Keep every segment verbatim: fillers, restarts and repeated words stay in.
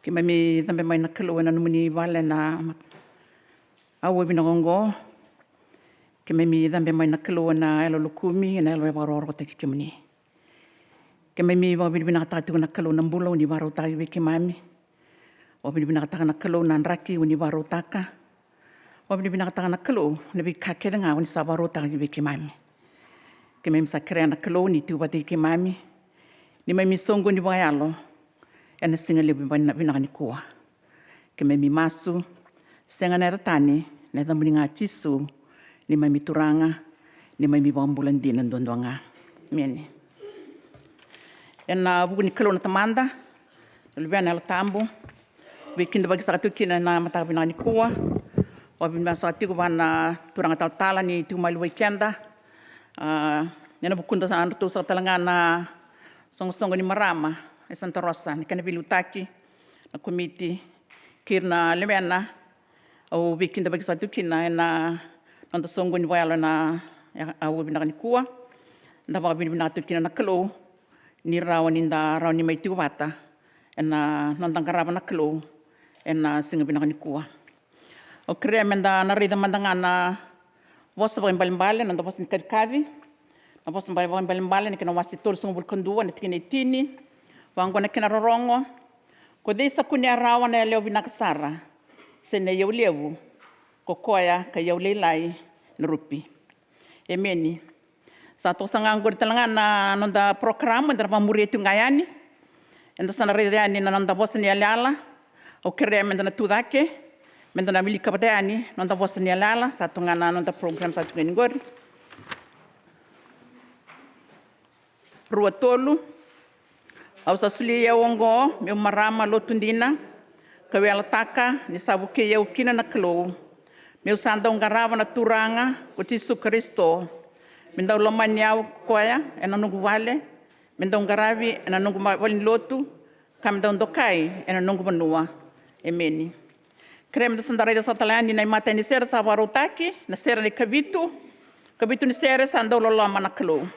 Keimami cabe mai na Kalou ena nomuni vale na aua vinaka oqo. Keimami cabe mai na Kalou ena yalo lokumi, ena yalo e vakarokorokotaki kemuni. Keimami vakavinavinakataka tiko na Kalou na bula oni vakarautaka vei keimami. Vakavinavinakataka na Kalou na draki oni vakarautaka. Vakavinavinakataka na Kalou na veika kece ga oni sa vakarautaka vei keimami. Keimami sa kerea na Kalou ni tiko vata kei keimami. Neimami soqoni vakayalo ena siga levu vina-, vinaka nikua. Keimami masu, sega na yaca tani, na yacamuni ga Jisu, neimami Turaga, neimami Vakabula dina duadua ga. Emeni. Ena vuku ni Kalou na Tamada, na Luvena, Yalo Tabu, veikidavaki saka tiko kina ena mataka vinaka nikua. Vakavinavinaka saka tiko vua na turaga talatala ni tiko mai luvei keda. A, ena vukuda sa, nodratou saka tale ga na soqosoqo ni marama e Santa Rosa, na kena veiliutaki, na komiti, kei ira na luvena. Au veikidavaki saka tiko kina ena noda soqoni vakayalo ena, e, aua vinaka nikua. Da vakavinavinaka tiko kina na Kalou ni rawa ni da rawa ni mai tiko vata ena noda qarava na Kalou ena siga vinaka nikua. Au kerea meda na raica mada ga na vosa vakaibalebale, na noda vosa ni kacikaci. Na vosa vaka-, vakaibalebale, na kena wase tolusagavulu ka dua, na tikina e tini. Vaqo na kena rorogo: Ko cei sa kunea rawa na yalewa vinaka sara, se na iyau levu? Ko koya ka iyau lailai na rupi. Emeni. Sa toso ga oqori tale ga na noda porokaramu eda na vakamuria tiko ga yani. Eda sa na raica yani na noda vosa ni yalayala. Au kerea meda na tu cake, meda na wilika vata yani na noda vosa ni yalayala. Sa tu ga na noda porokaramu sa tu ga yani oqori. Rua, tolu. Au sa solia au oqo meu marama lotu dina, kau yalataka ni sa vukei au kina na Kalou, meu sa dau qarava na Turaga ko Jisu Karisito. Me dau lomani au ko koya ena noqu vale, me dau qaravi ena noqu ma-, valenilotu, ka me dau dokai ena noqu vanua. Emeni. Kerea meda sa da raica saka tale yani na imatai ni sere sa vakarautaki, na sere na ikavitu, kavitu ni sere: Sa dau loloma na Kalou.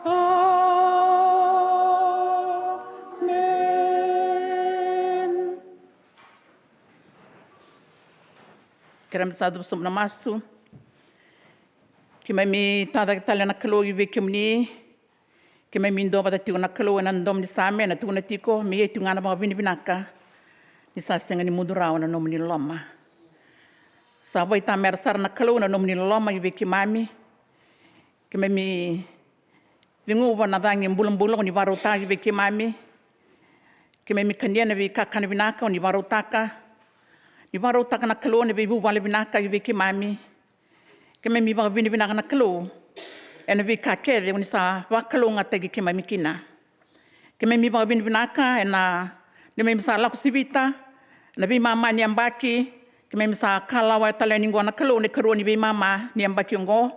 Amen. Kerea meda sa cuva sobu ena masu. Keimami tacake tale na Kalou ki vei kemuni. Keimami duavata tiko na Kalou ena domo ni Same, ena tukuna tiko me ia tiko ga na vakavinavinaka ni sa sega ni mudu rawa na nomuni loloma. Sa vaitamera sara na Kalou na nomuni loloma ki vei keimami. Keimami ceguva na cagi bulabula ko ni vakarautaka ki vei keimami. Keimami kania na veika kana vinaka ko ni vakarautaka. Ni vakarautaka na Kalou na veivuvale vinaka ki vei keimami. Keimami vakavinavinaka na Kalou ena veika kece ko ni sa vakalougatataki keimami kina. Keimami vakavinavinaka ena neimami sa lako sivita na veimama ni yabaki. Keimami sa kalawa tale yani oqo na Kalou na ikarua ni veimama ni yabaki oqo.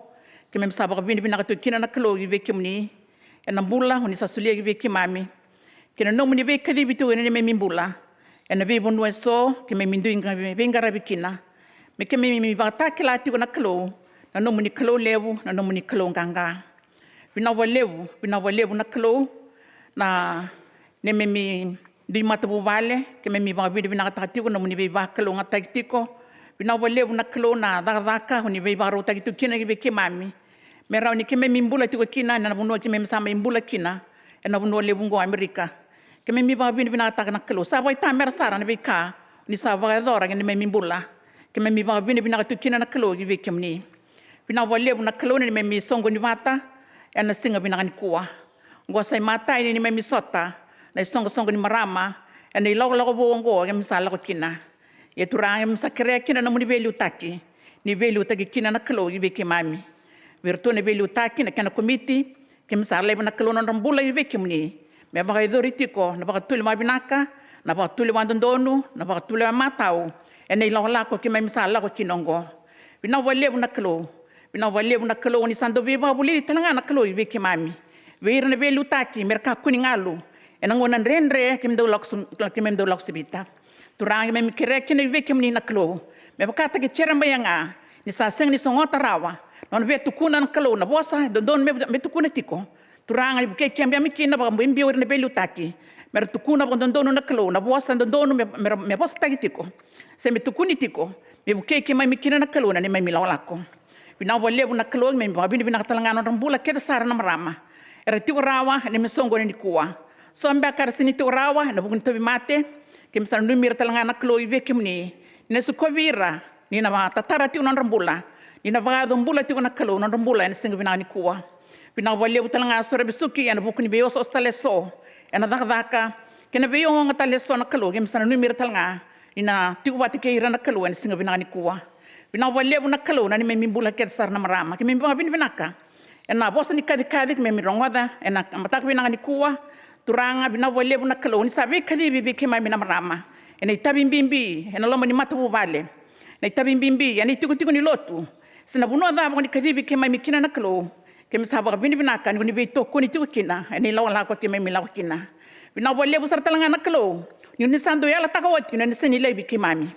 Keimami sa vakavinavinaka tu kina na Kalou ki vei kemuni ena bula ko ni sa solia ki vei keimami, kei na nomuni veikacivi tu ena neimami bula ena veivanua eso keimami dui qa-, veiqaravi kina. Me keimami vakatakila tiko na Kalou na nomuni Kalou levu, na nomuni Kalou qaqa. Vinaka vakalevu, vinaka vakalevu na Kalou na neimami dui matavuvale. Keimami vakavinavinakataka tiko na nomuni veivakalougatataki tiko. Vinaka vakalevu na Kalou na cakacaka ko ni veivakarautaki tu kina ki vei keimami me rawa ni keimami bula tiko kina ena vanua keimami sa mai bula kina, ena vanua levu oqo Amerika. Keimami vakavinavinakataka na Kalou, sa vakaitamera sara na veika ni sa vakayacora ki na neimami bula. Keimami vakavinavinaka tu kina na Kalou ki vei kemuni. Vinaka vakalevu na Kalou na neimami soqoni vata ena siga vinaka nikua. Oqo sa imatai ni neimami sota na isoqosoqo ni marama ena ilakolako vou oqo keimami sa lako kina. Ia Turaga, keimami sa kerea kina na nomuni veiliutaki, ni veiliutaki kina na Kalou ki vei keimami. Vei iratou na veiliutaki, na kena komiti, keimami sa laiva na Kalou na nodra bula ki vei kemuni me vakayacori tiko na vakatulewa vinaka, na vakatulewa dodonu, na vakatulewa matau ena ilakolako keimami sa lako kina oqo. Vinaka vakalevu na Kalou. Vinaka vakalevu na Kalou ni sa dau veivakavulici tale ga na Kalou ki vei keimami, vei ira na veiliutaki me ra kakua ni galu ena gauna dredre keimami dau lako s-, keimami dau lako sivita. Turaga, keimami kerea kina vei kemuni na Kalou, me vakataki Jeremaia ga, ni sa sega ni sogota rawa na nona via tukuna na Kalou na vosa e dodonu me, me tukuna tiko. Turaga, ni vukei keimami kina vakabibi o ira na veiliutaki, me ra tukuna vakadodonu na Kalou na vosa e dodonu me, me ra, me vosataki tiko se me tukuni tiko, me vukei keimami kina na Kalou na neimami lakolako. Vinaka vakalevu na Kalou, keimami vakavinavinaka tale ga na nodra bula kece sara na marama era tiko rawa ena neimami soqoni nikua. So beka era sega ni tiko rawa ena vuku ni tauvimate, keimami sa nanumi ira tale ga na Kalou ki vei kemuni, ni na sikovi ira, ni na vakatatara tiko na nodra bula, ni na vakayaco bula tiko na Kalou na nodra bula ena siga vinaka nikua. Vinaka vakalevu tale ga so era vesuki ena vuku ni veiosooso tale eso ena cakacaka kei na veiogaoga tale eso na Kalou, keimami sa nanumi ira tale ga ni na tiko vata kei ira na Kalou ena siga vinaka nikua. Vinaka vakalevu na Kalou na neimami bula kece sara na marama, keimami vakavinavinaka ena vosa ni kacikaci keimami rogoca ena mataka vinaka nikua. Turaga, vinaka vakalevu na Kalou ni sa veikacivi vei keimami na marama ena itavi bibi ena loma ni matavuvale, na itavi bibi ena itikotiko ni lotu, se na vanua cava ko ni kacivi keimami kina na Kalou. Keimami sa vakavinavinaka ni ko ni veitokoni tiko kina ena ilakolako keimami lako kina. Vinaka vakalevu sara tale ga na Kalou ni ko ni sa dau yalataka oti ni o ni na sega ni laivi keimami.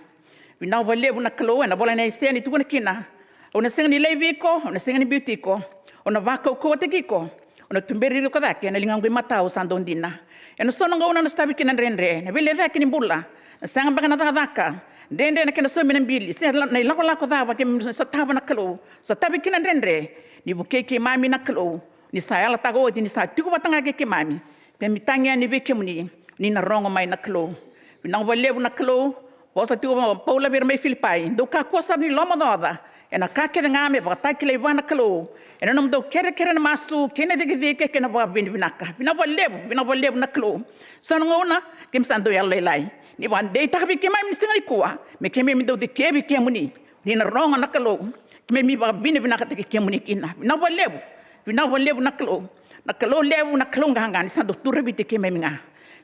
Vinaka vakalevu na Kalou, ena vola nei Aisea ni tukuna kina, au na sega ni laivi iko, au na sega ni biuti iko, au na vakaukauwataki iko, au na tuberi iko cake ena ligaqu imatau sa dau dina. Ena so na gauna na sotavi kina dredre, na veilecayaki ni bula, na sega beka na cakacaka, dredre na kena saumi na bili, se na ilakolako cava keimami sotava na Kalou, sotavi kina dredre, ni vukei keimami na Kalou, ni sa yalataka oti ni sa tiko vata ga kei keimami. Keimami tagi yani vei kemuni, ni na rogo mai na Kalou. Vinaka vakalevu na Kalou, vosa tiko o Paula vei ira mai Filipai, dou kakua sara ni lomaocaoca ena ka kece ga me vakatakilai vua na Kalou ena nomudou kerekere, na masu kei na cikecike kei na vakavinavinaka. Vinaka vakalevu, vinaka vakalevu na Kalou. So na gauna keimami sa dau yalolailai, ni vakadeitaka vei keimami ni siga nikua me keimami dau cikevi kemuni. Ni na rogo na Kalou, keimami vakavinavinakataki kemuni kina. Vinaka vakalevu, vinaka vakalevu na Kalou, na Kalou levu, na Kalou qaqa, ni sa dau turaviti keimami ga.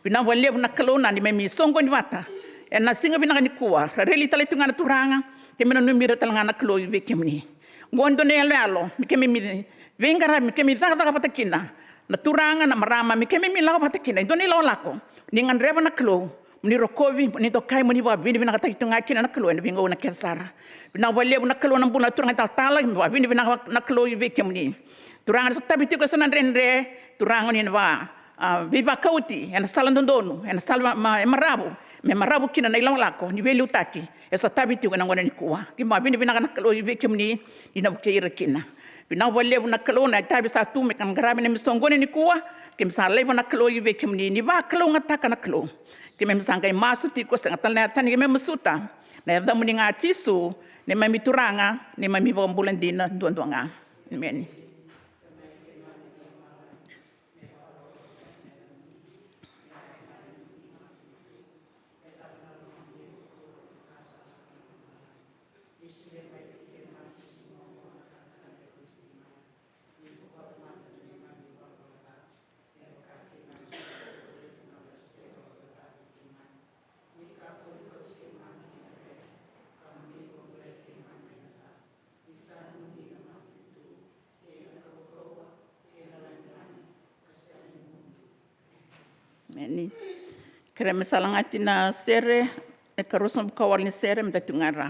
Vinaka vakalevu na Kalou na neimami soqoni vata ena siga vinaka nikua, ra reli tale tu ga na Turaga, keimami nanumi ira tale ga na Kalou i vei kemuni. Oqo e dua na yaloyalo me keimami veiqaravi, me keimami cakacaka vata kina na turaga, na marama, me keimami lako vata kina e dua na ilakolako ni gadreva na Kalou mo ni rokovi, mo ni dokai, mo ni vakavinavinakataki tu ga kina na Kalou ena veigauna kece sara. Vinaka vakalevu na Kalou na bula na turaga talatala, keimami vakavinavinaka na Kalou i vei kemuni. Turaga, ni sotavi tiko eso na dredre, Turaga, ni na vaka, a, veivakauti ena sala dodonu, ena sala ma, ma, e maravu, me maravu kina na ilakolako ni veiliutaki e sotavi tiko ena gauna nikua. Keimami vakavinavinaka na Kalou i vei kemuni, ni na vukei ira kina. Vinaka vakalevu na Kalou na itavi sa tu me ka na qaravi na neimami soqoni nikua. Keimami sa laiva na Kalou i vei kemuni, ni vakalougatataka na Kalou. Keimami sa qai masu tiko, sega tale na yaca ni keimami masuta, na yacamuni ga Jisu, neimami Turaga, neimami iVakabula dina duadua ga. Emeni. Emeni. Kerea me sa lagati na sere, e karua sagavulu ka walu ni sere, me da tiko ga e ra.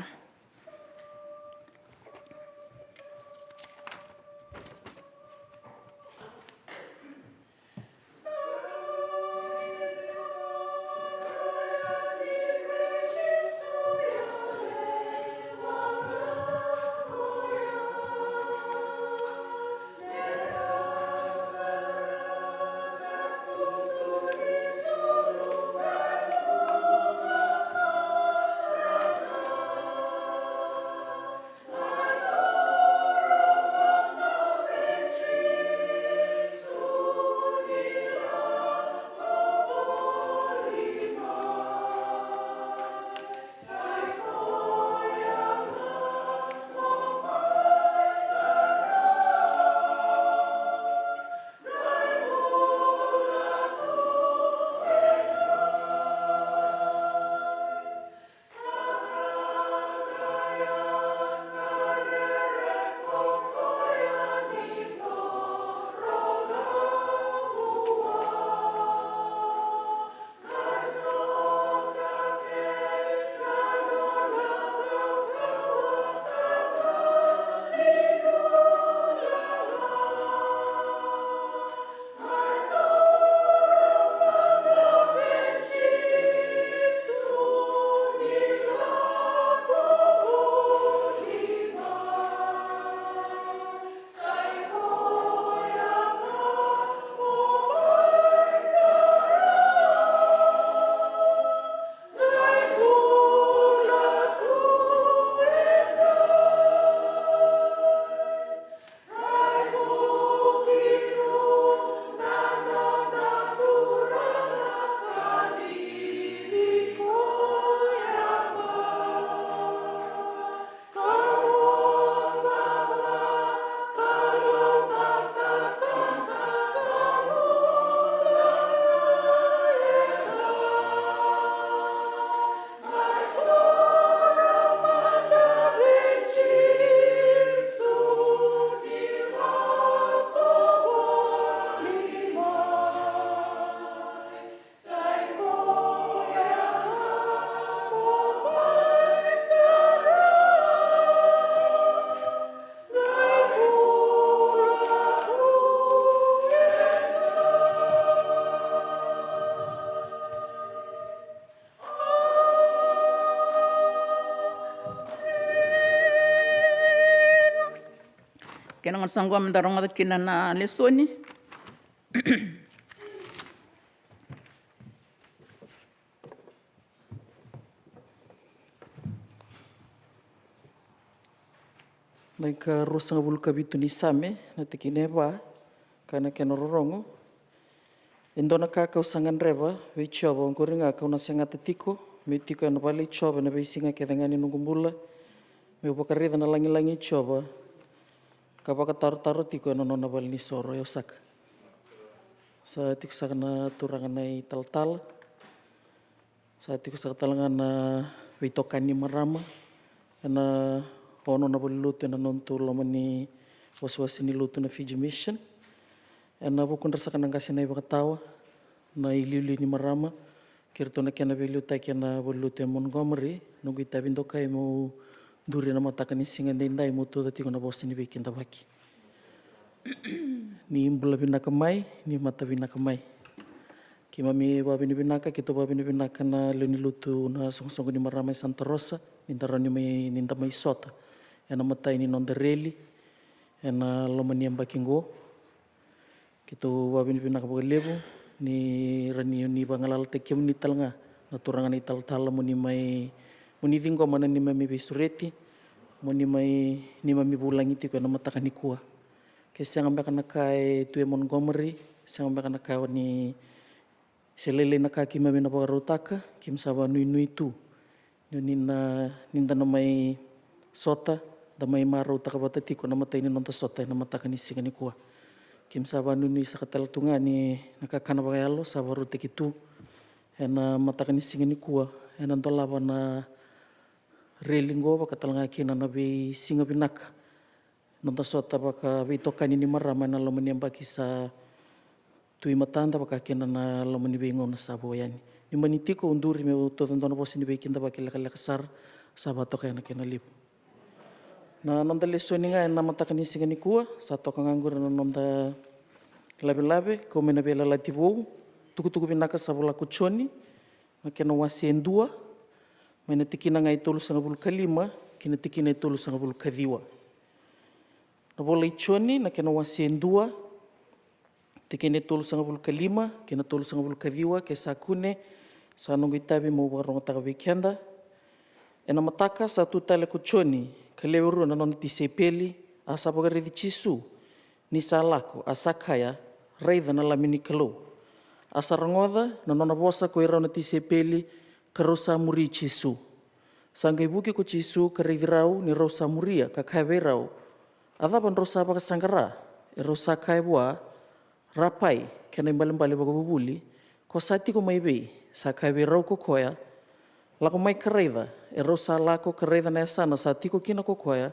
Kena gauna sa qo me da rogoca kina na lesoni. Na ikaruasagavulu ka vitu ni Same, na tikina e va, ka na kena rorogo. E dua na ka kau sa gadreva vei Jiova, oqori ga kau na segata tiko, meu tiko ena vale i Jiova ena veisiga kece ga ni noqu bula, meu vakaraica na lagilagi i Jiova, ka vakatarotaro tiko ena nona valenisoro. E au saka. Sa tiko saka na turaga na italatala. Sa tiko saka tale ga na veitokani ni marama ena ono na valenilotu ena nodatou loma ni wasewase ni lotu na Fiji Mission. Ena vukudra saka na qase na iVakatawa, na iliuliu ni marama, kei iratou na kena veiliutaki ena valenilotu e Montgomery, noqu itavi dokai meu duri ena mataka ni siga edaidai meu tauca tiko na vosa ni veikidavaki. Ni bula vinaka mai, ni mata vinaka mai. Keimami vakavinavinaka, keitou vakavinavinaka na lewe ni lotu na soqosoqo ni marama e Santa Rosa, ni da rawa ni mai, ni da mai sota ena imatai ni noda reli. ena loma ni yabaki qo. Keitou vakavinavinaka vakalevu ni rawa ni, ni vagalalataki kemuni tale ga na turaga na italatala, mo ni mai, mo ni ciqoma na neimami veisureti, mo ni mai, neimami vulagi tiko ena mataka nikua. Ke sega beka na ka e tu e Montgomery, sega beka na ka ni se lailai na ka keimami na vakarautaka, keimami sa vakanuinui tu ni, ni na, ni da na mai sota, da mai marautaka vata tiko na imatai ni noda sota ena mataka ni siga nikua. Keimami sa vakanuinui saka tale tu ga ni na kakana vakayalo sa vakarautaki tu ena mataka ni siga nikua, ena dolava na reli qo, vaka tale ga kina na veisiga vinaka, noda sota vakaveitokani ni marama ena loma ni yabaki sa tu e matada, vaka kina na loma ni veigauna sa vo yani. Ni mani tiko, au duri meu tauca e dua na vosa ni veikidavaki lekaleka sara, sa vakatoka ena kena levu. Na noda lesoni ga ena mataka ni siga nikua, sa toka ga qori na noda lavelave, kau mai na Veiyalayalati Vou, tukutuku vinaka sa vola ko Joni, na kena wase e dua, mai na tikina ga e tolusagavulu ka lima ki na tikina e tolusagavulu ka ciwa. Na ivola i Joni, na kena wase e dua, tikina e tolusagavulu ka lima kei na tolusagavulu ka ciwa, ke sa kune, sa noqu itavi meu vakarogotaka vei keda. Ena mataka sa tu tale ko Joni, ka lewe rua na nona tisaipeli, a sa vakaraici Jisu ni sa lako, a sa kaya, "Raica na Lami ni Kalou." A sa rogoca na nona vosa ko irau na tisaipeli, ka rau sa muri Jisu. Sa qai vuki ko Jisu ka raici rau ni rau sa muria, ka kaya vei rau, "A cava drau sa vakasaqara?" Erau sa kaya vua, "Rapai," kena ibalebale vakavuvuli, "ko sa tiko mai vei?" Sa kaya vei rau ko koya, "Lako mai ka raica." Erau sa lako ka raica na yasana sa tiko kina ko koya,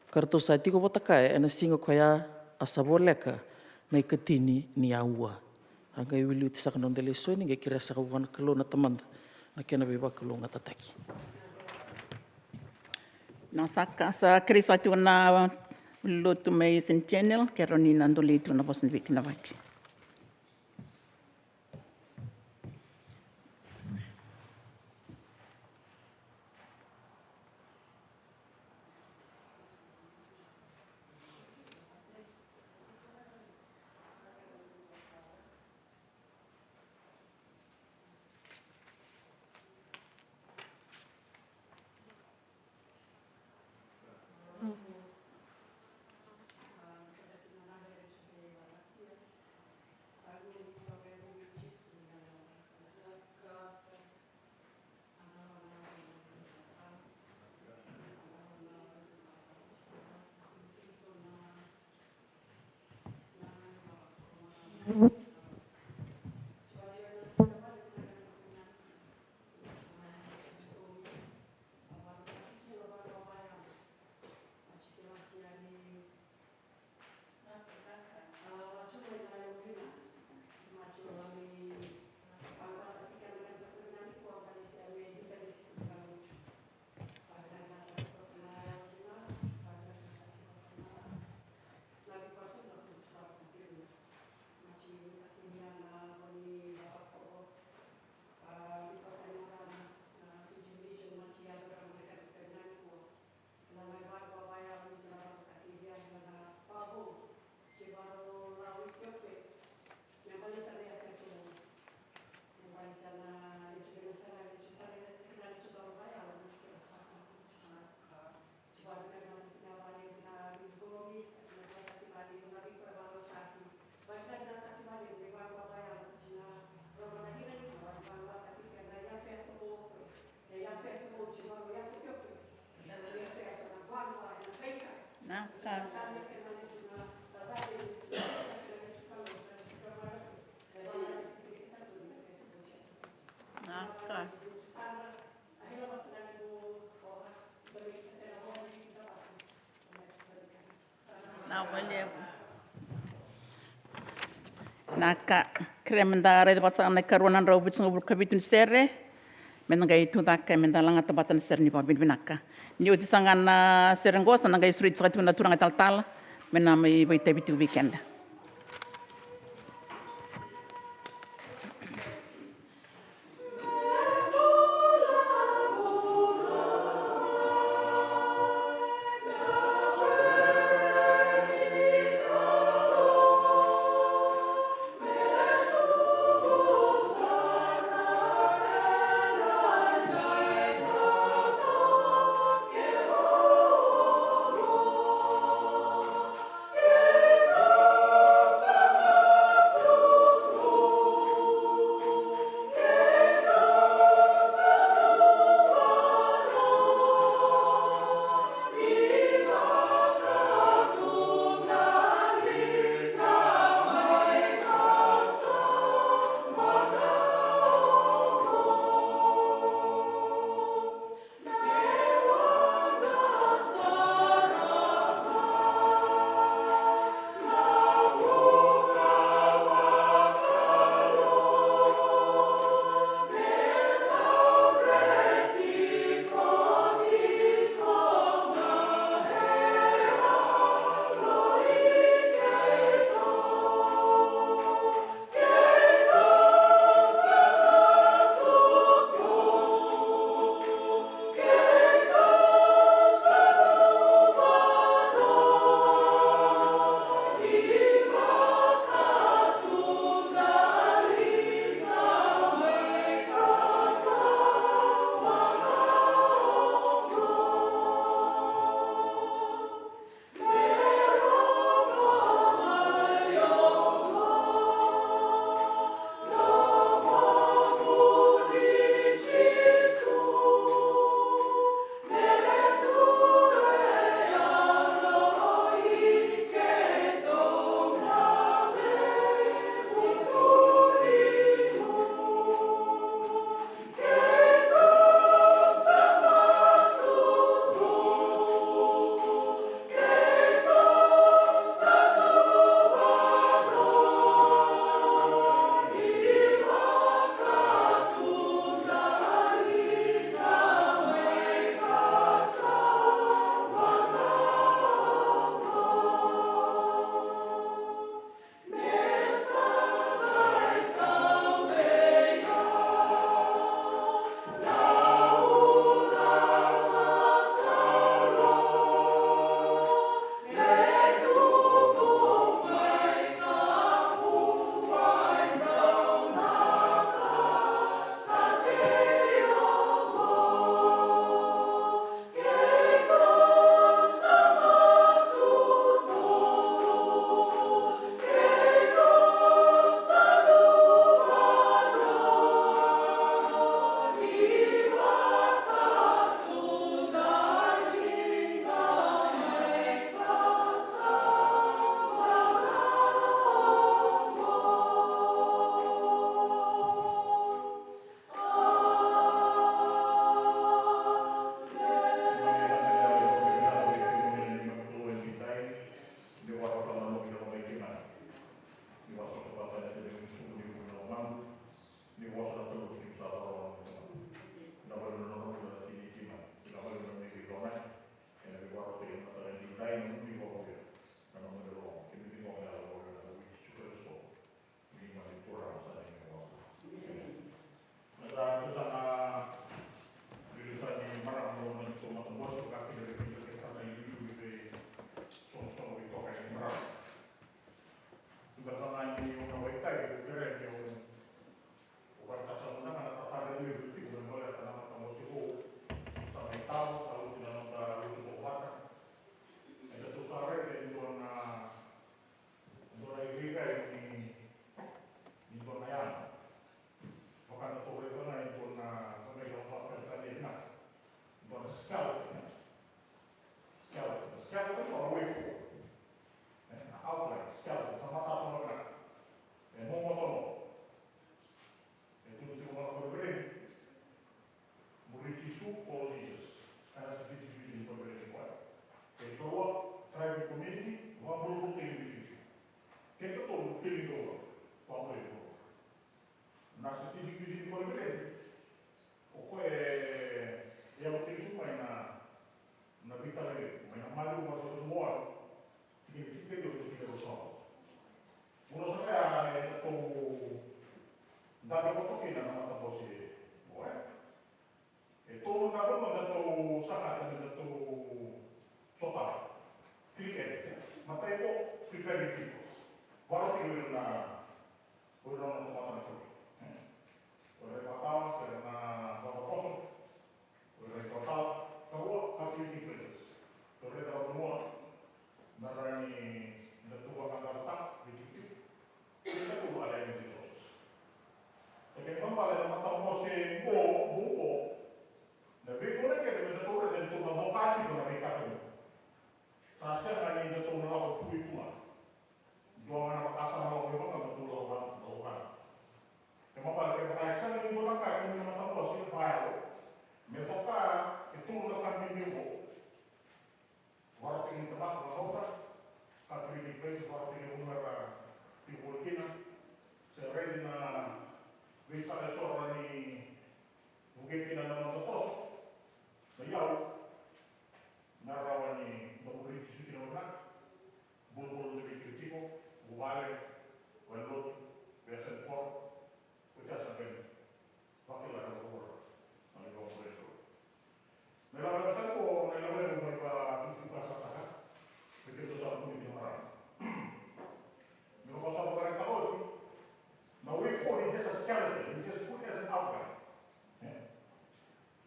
ka ratou sa tiko vata kaya ena siga koya, a sa voleka na ikatini ni aua. A qai wiliwili saka na noda lesoni, qai kerea saka vua na Kalou na Tamada na kena veivakalougatataki. Na sa ka, sa kerei saka tiko na lotu mai Centennial, kerea ni na dolei tiko na vosa ni veikidavaki. Naka. Naka. Naka. Kerea meda raica vata saka na ikarua na drau vitusagavulu ka vitu ni sere. Meda qai tucake, meda lagata vata na sere ni vakavinavinaka. Ni oti saka ga na sere qo, sa na qai sureti saka tiko na turaga talatala me na mai vakaitavi tiko vei keda. Vale na matabose qo, qo, qo. Na veikuna kece me da taura, me da taura, coka tiko na veika kece. Sa sega ni da taura lako fui tu ga. Dua ga na vakasama lako me vaka me tu lako vaka, lako vaka. Kena ibalebale kevaka e sega ni dua na ka e kune na matabose, e vakayalo. Me vaka e taura na ka bibi qo. Vakarautaki ni tabaka na nota, ka turi ni place, vakarautaki ni vanua era tiko voli kina, se raici na veisala eso rawa ni vukei kina na noda toso, na iyau, na rawa ni da vukei Jisu kina vinaka, bulabula na veikiri tiko, vuvale, valenilotu, veiyasani koro, oti ya sa qai vakila na vuravura, na levu vakavuravura. Na ilakolako sa qo, na ilakolako mai vakatukituki ka sa taka. Me keitou sa kune kina marama. Me vaka sa vakaraitaka oti. Na way forward is just a skeleton, it's just put as an outline. Eh?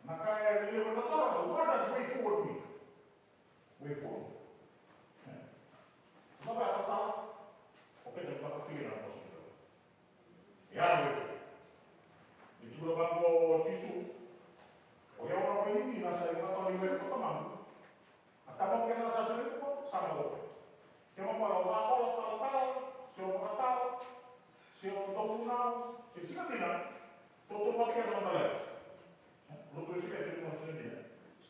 Na ka e lelevu na toro, what does way forward mean? Way forward. Eh? Vaka sa taka, o keda me vakatikina na vosa. Ia, ni tukuna vaqo o Jisu, o yau na vainikina, sa i vakatawani were ko Tamaqu. A Tamaqu kece ga sa sega ni kua, sa na ope. Kena ibalebale o vakatawa, talatala, se o vakatawa, se o dauvunau, se siga dina, tautauvata kece na noda lewa. Lotu Wesele, kece na siga dina.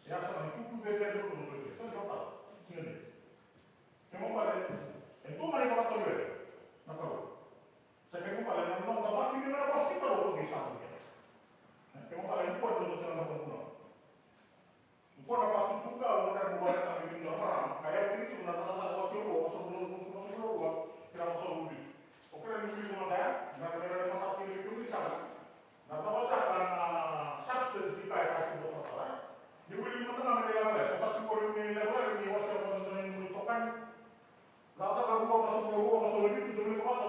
Ia sa na itutu cecere ni Lotu Wesele, sa na talatala, siga dina. Kena ibalebale, e dua ga na ivakatawa ni were na Kalou. Sa kena ibalebale na noda vakilai na vosa ni Kalou ko qai sa bau kena. Kena ibalebale ni kua ni noda sega na vakavuna. Ni kua na vakatutuka, o na mu vale ka vini na marama. Ka yau kiri tu na cakacaka wase rua, wase rua, wase rua, wase rua, kena wase rua. O kena ni wili na daya, na kena na mata kiri tu ni sara. Na cava saka na substance ni ka e ka tiko vata, e? Ni wili mada ga me lekaleka, ko sa tiko ni lekaleka ni wase mada ga ni tokani. Na caka rua, wase rua, wase rua, ni tiko vata,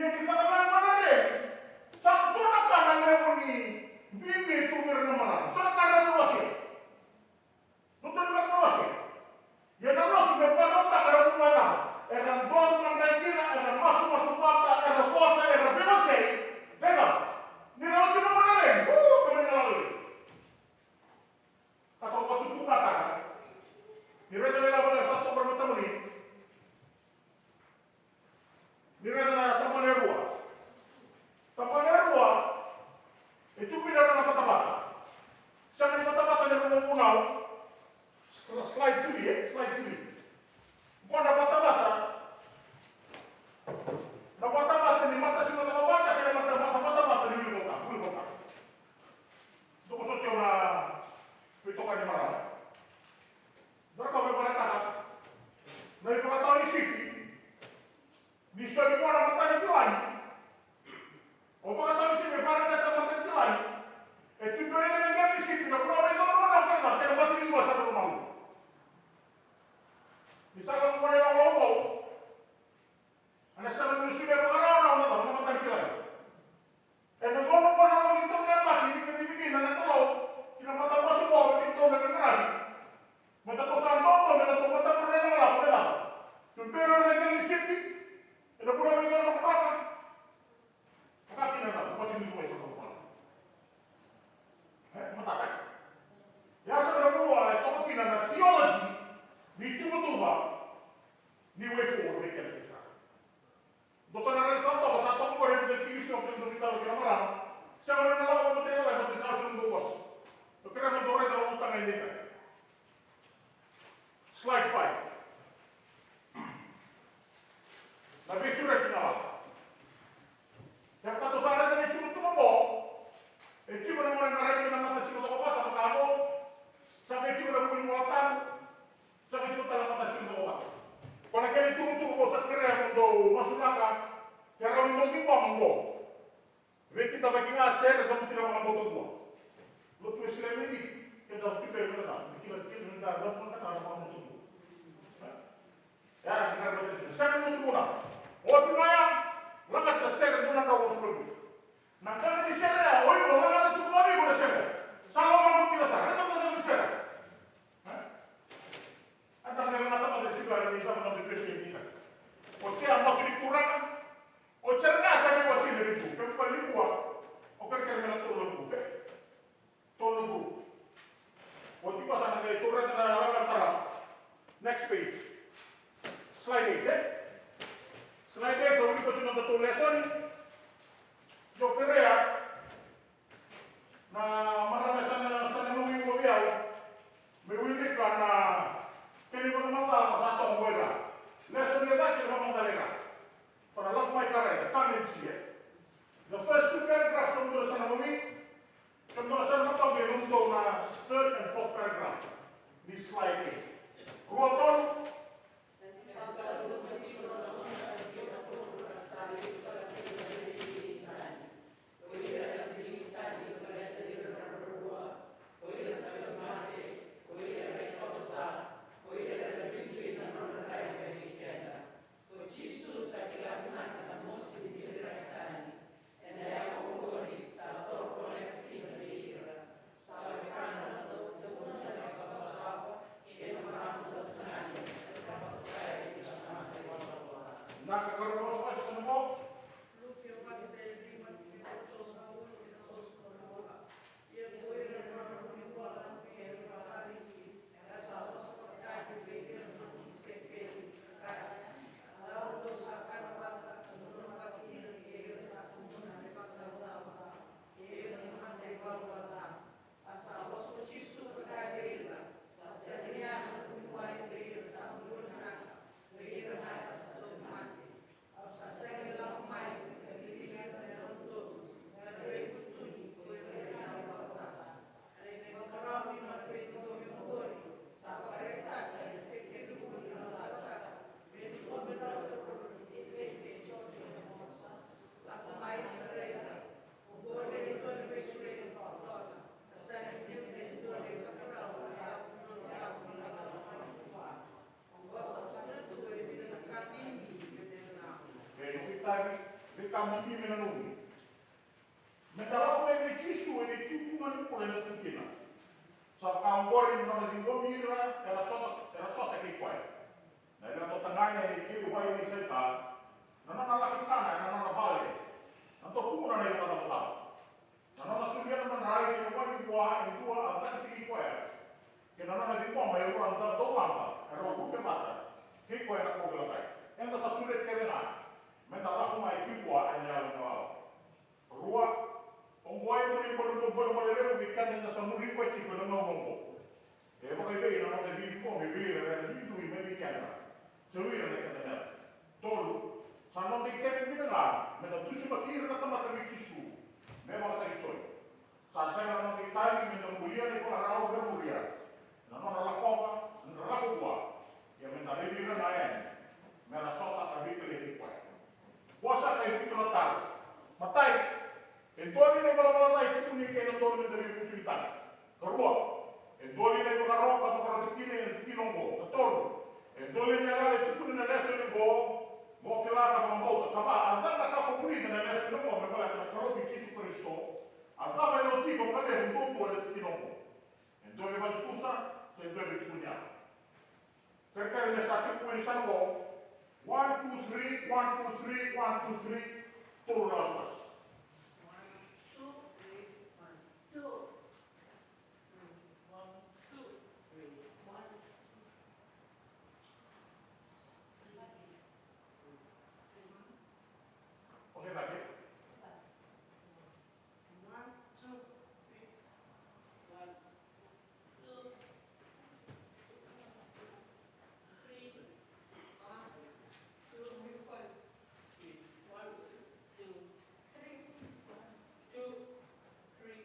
Ia ni caka mai na rere, sa dua na ka na levu ni bibi e tu vei ira na marama. Sa na ka na levu wasea. Dodonu me ka wasea. Ia na lotu me vakarautaka na vanua e cava. Era donu madrai kina, era masumasu vata, era vosa, era veiwasei. Dai cava. Ni ra oti na gone rere. Uu, ka mai na lalo. Ka sa vakatutukataka. Ni raica na ilavo sa toka na matamuni. Ni raica na tabana e rua. Tabana e rua, e tu vei ira na vatavata. Sega ni vatavata ni nomu vunau. Sl-, slide three, e? Slide three. Qo na vatavata. Na vatavata ni matasila na vatavata, kei na mata, mata, vatavata ni wili vata, wili vata. Dou sota na veitokani marama. Dou na kau me vakataka. Na ivakatawa ni sipi. Ni soli vua na matanitu lagi. O vakatau ni sipi e parakata matanitu lagi. E tuberi ira na qele ni sipi na vula vei dua na vanua kei na matanitu vua sa na lomamu. Ni sa lako gone na lomamu. Ana sa na soli e vakarau na matanitu lagi. Ena gauna vua na loma ni tolu na yabaki ni kacivi kina na Kalou ki na matamasu vou e keitou na veiqaravi. Meda tou sa dodo me na tou mataqali na lako me lako. Tuberi ira na qele ni sipi. Ena vula vei ira na makaraka. Vaka kina na vaka ni tuai sa tou fala. E mataka. Ia sa na vula e toka kina na theology ni tuvatuva ni way forward vei keda kece sara. Dou sa na raica sa toka, sa toka qori e vica na tiki ni siga, kei na dua na itavi kei na marama. Sega ni na lako vata kei na lai, vata kei na dua vosa. Dou kerea me dou raica na ulutaga e dina. Slide five. Na veisureti na lala. Ia ka dou sa raica na ituvatuva qo, e tiko na gone qaravi na matasila cokovata vaka qo. Sa qai tiko na vuli mola tabu. Sa qai tiko tale na matasila cokovata. Ko na kena ituvatuva qo sa kerea mo dou masulaka, ke rawa ni dou ciqoma qo. Veikidavaki ga sere, cavuti na vakabauta dua. Lotu Wesele mai Viti, ke cavuti beka na cava, me kila, kila ni da cavuta na cava na vakabauta dua. E? Ya, na ka e vata sere, sere ni lotu vuna. Oti ga ya, lagata sere dua na ka o suru. Na ka ni sere ya, o iko lagata tu ga vei iko na sere. Sa lomana kina sara, e na ka ni sere. E? A da na lagata mada sika ni sa na mada Christian kita. O tea masu ni Turaga, o tea ga sa ni wasina ni tu, ke pa ni kua, o kerekere me na tolu na grupu, e? Tolu na grupu. O tiko sa na qai taura na lala tara. Next page. Slide eight, e? Slide eight, sa wili ko tiko na tatou lesson. Io kerea. Na marama sa na, sa na nomu iugo vei au. Me wilika na kena ivakamacala sa toka qo e ra. Lesson e cake na ivakamacala e ra. Ko na lako mai ka raica, come and see, e. The first two paragraphs, kemudou sa na nomu. Kemudou sa na matau vei kemudou na third and fourth paragraph. Ni slide eight. Rua tolu. Ko Jisu sa kila vinaka na mosi ni veilekaleka tani. Ena yakavi oqori sa toro voleka kina vei ira. Sa wekana na dau, dau na cakacaka kei na marama dau tagane, e vakatokai ira na mata ivalavala ca. Na ka qarauna sa na mo. Luke wase lima, tikina tolusagavulu kei na tolusagavulu ka rua. Ia ko ira na nodra vunivola kei ira na Farisi era sa vosataki vei ira na nodra tisaipeli, ka kaya, a cava dou sa kana vata ka dodonu vata kina kei ira sa kumuna na ivakacavacava kei ira na mata ivalavala ca? A sa vosa ko Jisu ka kaya vei ira, sa sega ni yaga na vuniwai vei ira sa bula vinaka, vei ira ga era sa tauvimate. Au sa sega ni lako mai me kacivi ira na yalododonu, na veivutuni, ko ira na yalo vakacava. Na ivakarau ni nona veiciqomi oqori sa vakaraitaka na tekivu ni nona cakacaka me ciqomi rau e rua na tisaipeli, Joni kei Jakomo. Lako mai ka raica, oqori e dua na veisureti vakadodonu, ka sega ni biu e dua na ivakarau na yavu, nona yavu ni lako mai vua. Oqo sa tukuna tu e vica na ka bibi me da nanuma. E, noqu itavi, Veika bibi me na nomu. Me da lako mai vei Jisu ena itubutubu ni bula eda tu kina. Sa vaka oqori na nona ciqomi ira era sota, era sota kei koya. Na lewe dau tagane e kei wai ni saita, na nona laki kana ena nona vale, na dau tukuna na ivakatavatava. Na nona solia na madrai kei na wai ni vua e dua a cakitaki koya, kei na nona ciqoma e rua na daulaba e rau rube vata kei koya na kauveilatai. Eda sa sureti kece ga me da lako mai ki vua ena yalo ni lala. Rua, oqo e dua na ibalebale levu vei keda eda sa muri koya tiko ena gauna oqo. E vakaevei na noda ciqomi vei ira era duidui mai vei keda, se o ira na keda meca? Tolu, sa noda itavi dina ga me da dusimaki ira na tamata vei Jisu me vakatakijoi. Sa sega na noda itavi me da bulia na ivakarau era muria, na nodra lakova, na nodra lako vua, ia me da laivi ira ga yani me ra sota ka veitalai kei koya. Vosa ka e vitu na taro. Matai, e dua li na ivalavala ca e tukuni kei na dodonu me da veivutuni tale? Karua, e dua li na ivakaro ka vakaroti kina ena tikina oqo? Katolu, e dua li na yalayala e tukuni na lesoni oqo mo kila ka vakabauta? Kava, a cava na ka ko vulica ena lesoni oqo me baleta na Kalou kei Jisu Karisito? A cava e lauti vakalevu duadua ena tikina oqo? E dua na ivatusa se e dua na itukuni yalo? Kerekere me sa tekivu ena yasana oqo. One, two, three, one, two, three, one, two, three. Tolu na wasewase. One, two, three, one, two. One, two, three, one, two. Okay, that's it. One, two, three. One, two, three. One, two, three. One, two, three. One, two, three.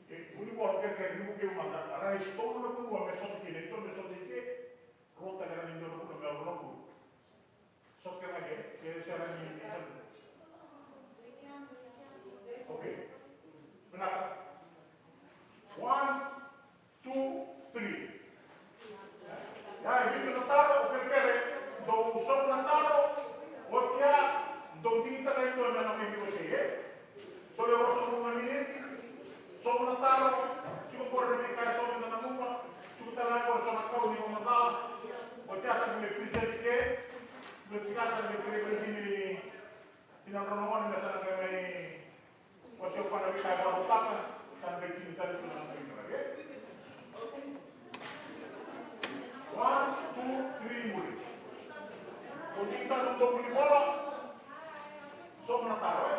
E, vuli vua, kerekere, ni vukei mada. A rai tolu na vanua me sota kina, ito me sota i ke, rota kena ni dua na vanua me rota na vanua. Sota kena ke, ke sera ni, ni sota. Okay. Vinaka. One, two, three. Ia, e vitu na taro, o kerekere, dou sobu na taro, oti ya, dou digitaka e dua me na mai veiwasei, e? Sobu e ruasagavulu na miniti, sobu na taro, tiko qori na veika e so me da nanuma, tiko tale ga qori so na kau ni vakamacala, oti ya sa qai mai present ke, me tiko sa qai mai present ni, ni na drau na gone me sa na qai mai Oti o koya na veika e vakarautaka, sa na qai tini tale tu na noda ivakaraitaki. One, two, three, muri. Ko ni sa na dobu ni vola. Sobu na taro, e?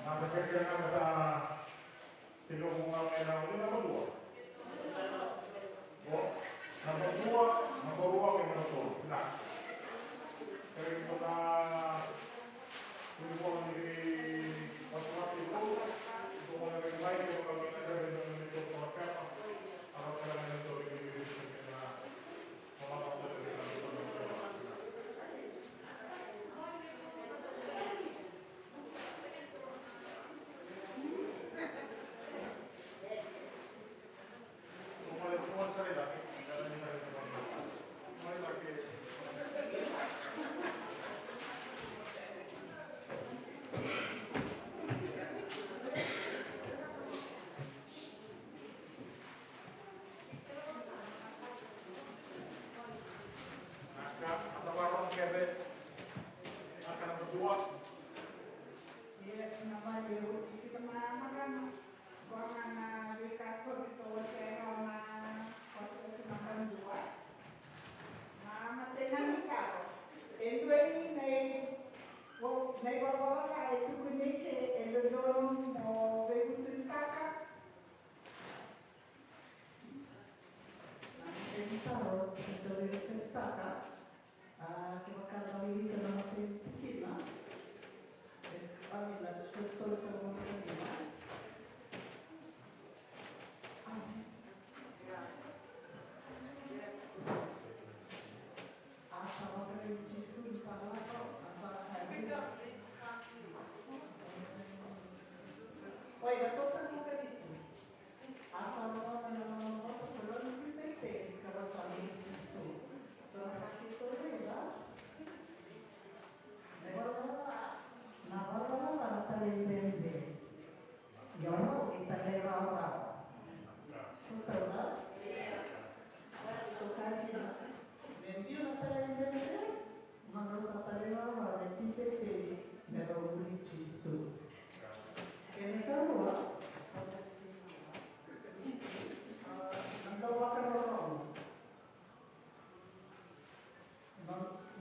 Na ka kece ga na sa tiko ga mai na uli naba dua. O, naba dua, naba rua kei naba tolu. Na. Kei ko na uli ko ni kei wasu mati ko. Ko na kei mai ko na kei na kei na kei ko na pepa. Ara kei na kei na kei na kei na. Na ka, na ka vakarogo kece. Na ka naba dua. Ia, na vale, oti tika na marama. Qo ga na veika sa oti, tou wasea na, wasea na naba dua. Na matai ni taro. E dua ni na i, o, na ivalavala ca e tukuni ke e dodonu mo veivutunitaka. Na matai ni taro, e dodonu mo veivutunitaka. A, kevaka da wilika na matai ni tikina, e, I mean, na tikina tolusagavulu ka lima. A, a sa vakarau Jisu ni sa lako, a sa kaya. Oi, na tolusagavulu ka vitu. A sa lako na nona vosa ko Loni Krisaiteli ka rau sa lako Jisu. So na ka keitou raica. Na valavala, na valavala na talei bebe. Ia o rau e talairawarawa. Ko taura? Ko taura kina. Me biu na talei bebe. Nodra sa talairawarawa na tisaipeli me ra vuli Jisu. Kena ikarua, na dau vakarorogo.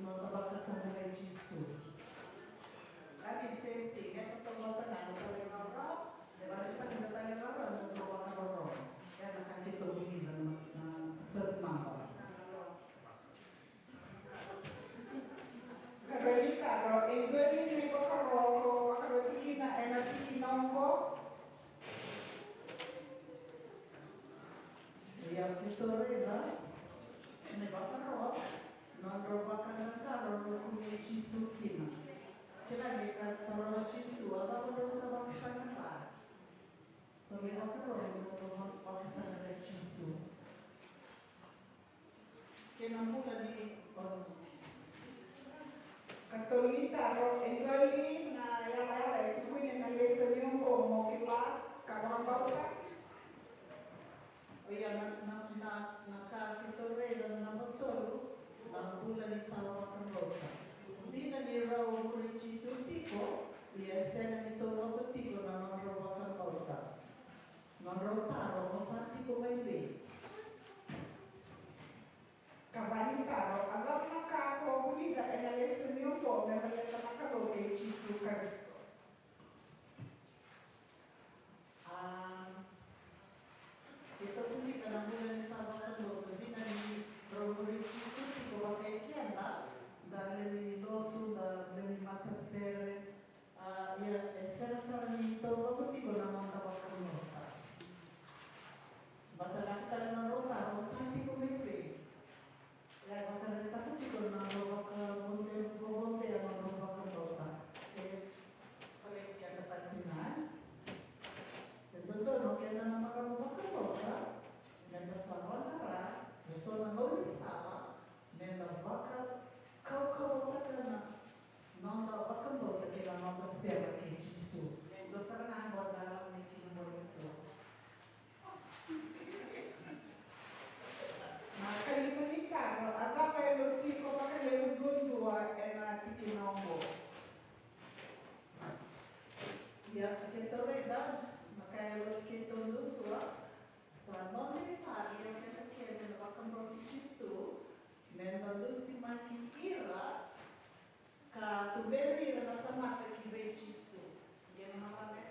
Noda vakasaqarai Jisu. That is same thing. E totoka na talairawarawa, e vakaraitaka na talairawarawa, na dau vakarorogo. Ia na ka keitou vulica na, na first number. Karua ni taro, e dua ni na ivakaro ko vakarau tikina ena tikina oqo. Ia keitou raica ena ivakaro, nodrau vakataro, nodrau kunei Jisu kina. Kila ni ka taro Jisu, a cava drau sa vakasaqara? So na ivakaro, nodrau vakasaqara Jisu. Kei na bula ni, o, katolu ni taro, e dua li na yalayala e tukuni ena lesoni oqo mo kila ka vakabauta? O ia na, na, na, na ka keitou raica na naba tolu, na bula ni tawa vakabauta. Dina ni rau muri Jisu tiko, ia e sega ni taucoko tiko na nodrau vakabauta. Nodrau taro, o sa tiko mai vei? Ka va ni taro, a cava na ka ko vulica ena lesoni oqo me baleta na Kalou kei Jisu Karisito? A, keitou vulica na bula ni tawa vakabauta, dina ni rau muri Jisu tiko vakai keda, da lewe ni lotu, da lewe ni matasere, A, ia, e sega sara ni taucoko tiko na noda vakabauta. Baleta na ka tale na nodrau taro, o sa tiko mai vei? Ia, e vakaraitaka tiko na nodrau vakabauta, vakabauta na nodrau vakabauta. E, baleti keda tale tiko ga. E dodonu o keda na marama vakabauta, meda sa vakarau, eso na gaunisala, meda vakakaukauwataka na noda vakabauta kei na noda sere kei Jisu. Dua sara ga qo da lako mai kina qori. Na kalima ni taro, a cava e lotu iko vakalevu duadua ena tikina oqo? Ia, keitou raica, na ka e lotu keitou duadua, sa noda ipari o keda kece na vakabauti Jisu, meda dusimaki ira ka tuberi ira na tamata ki vei Jisu. Ia na marama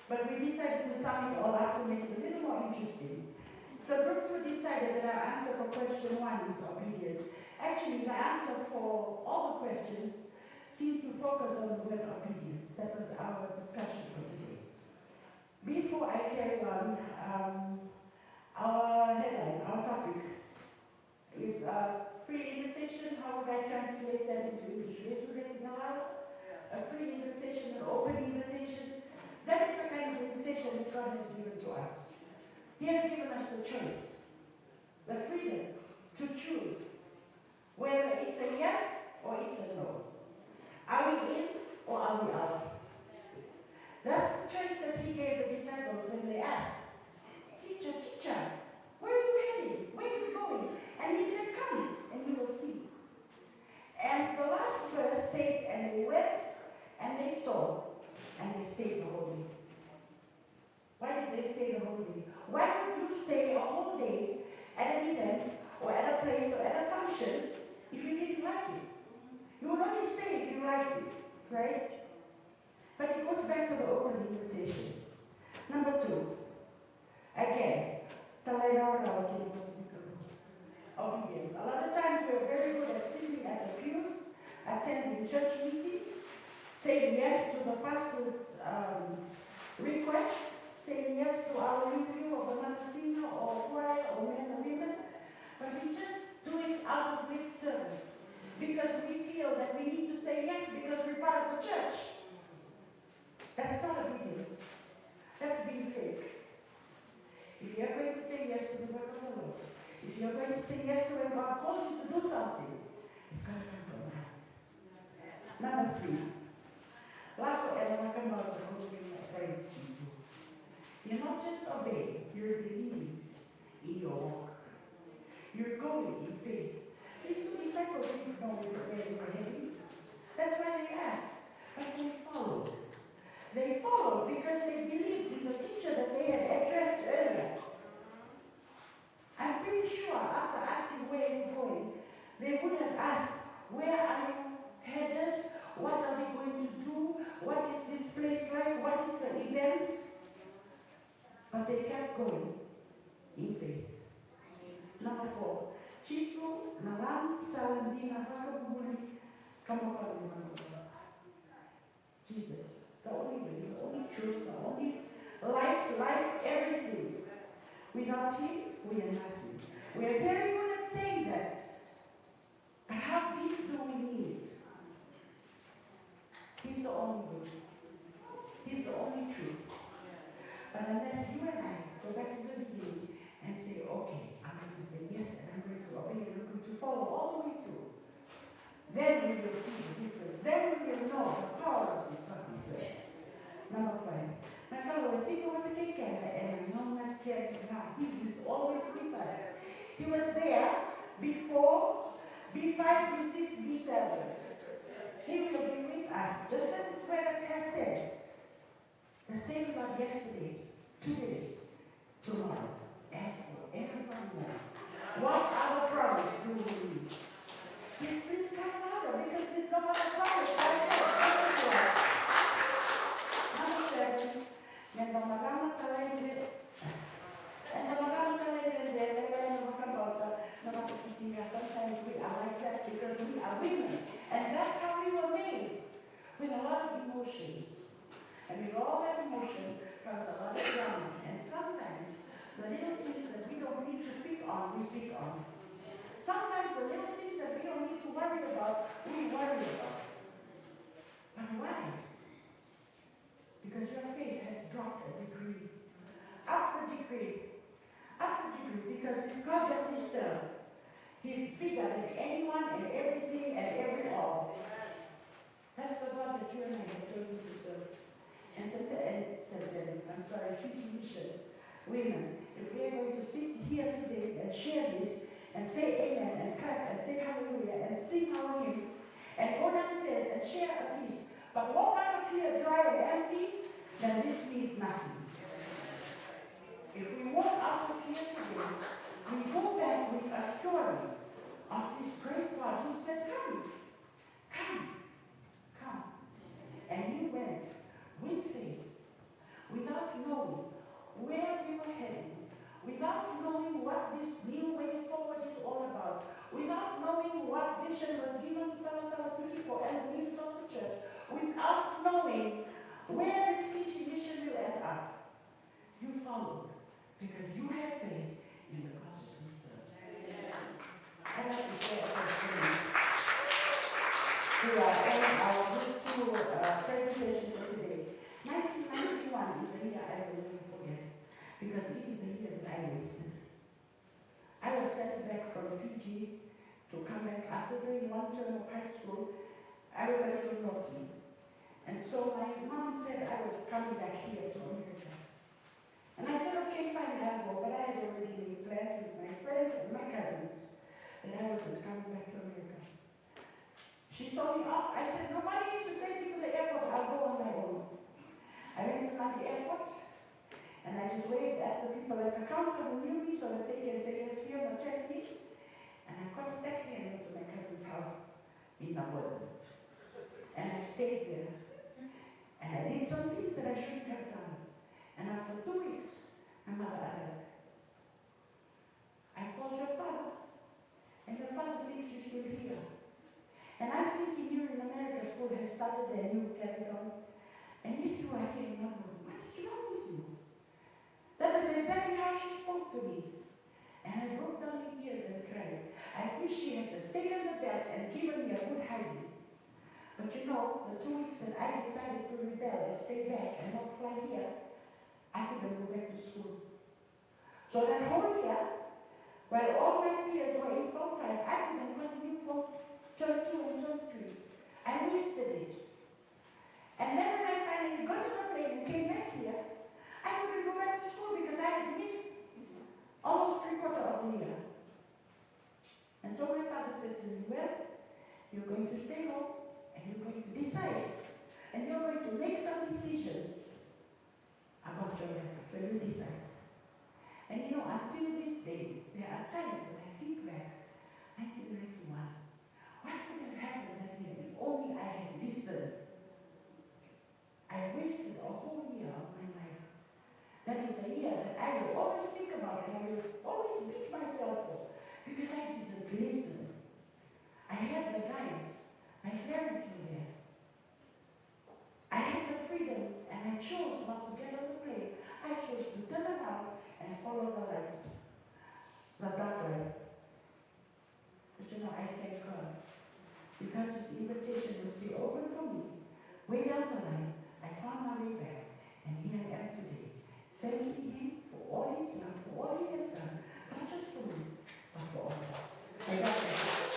But we decided to sum it all up to make it a little more interesting. So group two decided that our answer for question one is obedience. Actually, the answer for all the questions seemed to focus on the word obedience. That was our discussion for today. Before I carry on, um, our headline, our topic is a free invitation. How would I translate that into English? Vesu reki na lala? A free invitation, an open invitation. That is the kind of invitation that God has given to us. He has given us the choice, the freedom to choose whether it's a yes or it's a no. Are we in or are we out? That's the choice that he gave the disciples when they asked, "Teacher, teacher, where are you heading? Where are you going?" And he said, "Come and you will see." And the last verse says, "And they went and they saw and they stayed the whole day." Why did they stay the whole day? Why would you stay a whole day at an event or at a place or at a function if you didn't like it? You would only stay if you liked it, right? But it goes back to the open invitation. Number two, again, talairawarawa kei na vosa ni Kalou. Obedience. A lot of times we are very good at sitting at the pews, attending church meetings, saying yes to the pastor's um, request, saying yes to our review of the Matasina or choir or men or women, but we just do it out of lip service because we feel that we need to say yes because we're part of the church. That's not obedience. That's being fake. If you are going to say yes to the work of the Lord, if you are going to say yes to when God calls you to do something, it's got to come from the heart. Number three, lako ena vakabauta ko kina Christ Jesus. You're not just obeying, you're believing in your walk. You're going in faith. These two disciples didn't know where they were heading. That's why they asked, but they followed. They followed because they believed in the teacher that they had addressed earlier. I'm pretty sure after asking where you're going, they would have asked, where are you headed? What are we going to do? What is this place like? What is the event? But they kept going in faith. Number four, Jisu na lami sala dina vakabubuli ka makawa ni vanua. Jesus, the only way, the only truth, the only light, life, everything. Without him, we are nothing. We are very good at saying that. But how deep do we need it? He's the only way. He's the only truth. But unless you and I go back to the beginning and say, okay, I'm going to say yes and I'm going to obey and I'm going to follow all the way through, then we will see the difference. Then we will know the power of this, what he said. Number five. Na Kalou e tiko vata kei keda ena nona keda. He is always with us. He was there before B five, B six, B seven. He will be with us, just as his word has said. The same God yesterday, today, tomorrow, and forevermore. What other promise do we need? His please come louder because there's no other promise. Number seven, eda marama talaidredre. Eda marama talaidredre, eda marama vakabauta, na vakakitiga. Sometimes we are like that because we are women. And that's how we were made, with a lot of emotions. And with all that emotion comes a lot of drama. And sometimes the little things that we don't need to pick on, we pick on. Sometimes the little things that we don't need to worry about, we worry about. But why? Because your faith has dropped a degree. Up the degree. Up the degree. Because this God that we serve, he's bigger than anyone and everything and every all. That's the God that you and I have chosen to serve. And so, and Saint James, I'm sorry, Fiji Mission women, if we are going to sit here today and share this and say amen and clap and say hallelujah and sing our hymns and go downstairs and share a feast, but walk out of here dry and empty, then this means nothing. If we walk out of here today, we go back with a story of this great God who said, come, come, come. And you went with faith, without knowing what this new way forward is all about, without knowing what vision was given to Talatala Tukiko and the leaders of the church, without knowing where this Fiji mission will end up, you followed because you have faith in the gospel. I'd like to share a testimony to uh, end our beautiful uh, presentation for today. nineteen ninety-one is a year I will never forget because it is a year that I wasted. I was sent back from Fiji to come back after doing one term of high school. I was a little naughty. And so my mom said I was coming back here to America. And I said, okay, fine, I'll go. But I had already made plans with my friends and my cousins that I wasn't coming back to America. She saw me off. I said, nobody needs to take me to the airport. I'll go on my own. I went to the airport and I just waved at the people at the counter who knew me so that they can say, yes, feel no, check me. And I caught a taxi and went to my cousin's house in Nagoya. And I stayed there. And I did some things that I shouldn't have done. And after two weeks, my mother arrived. I called your father, and your father thinks you're still here. And I'm thinking you in America school has started and you carried on. And yet you are here in London. What is wrong with you? That is exactly how she spoke to me. And I broke down in tears and cried. I wish she had just taken the belt and given me a good hiding. But you know, the two weeks that I decided to rebel and stay back and not fly here, I couldn't go back to school. So that whole year, while all my peers were in Form five, I didn't continue Form Term two and Term three. I wasted it. And then when I finally got on the plane and came back here, I couldn't go back to school because I had missed almost three quarter of the year. And so my father said to me, well, you're going to stay home and you're going to decide. And you're going to make some decisions about your life, so you decide. And you know, until this day, there are times when I think back, nineteen ninety-one, what could have happened that year if only I had listened? I wasted a whole year of my life. That is a year that I will always think about and I will always beat myself for because I didn't listen. I had the guidance. My parents were there. I had the freedom and I chose not to get on the plane. I chose to turn around and follow the lights, the dark lights. But you know, I thank God because his invitation was still open for me. Way down the line, I found my way back, and here I am today, thanking him for all his love, for all he has done, not just for me, but for all of us. May God bless you.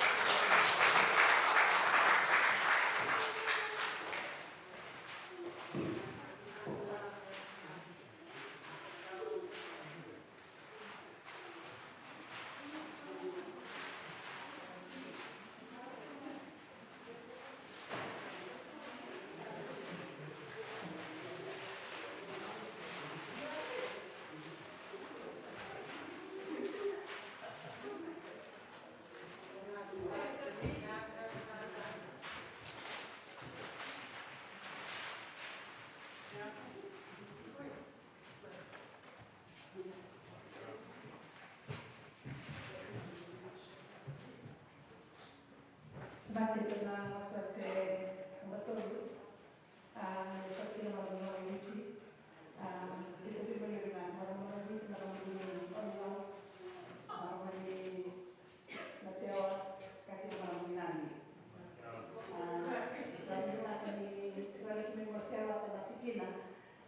Vata kei na wasewase naba tolu, a, e tau kina na vanua o Viti. A, keitou via valiga na marama o Viti, na marama ni Olau, marama ni Natewa, ka kina marama ni Nadi. A, valiga ni, valiga ni wasea vata na tikina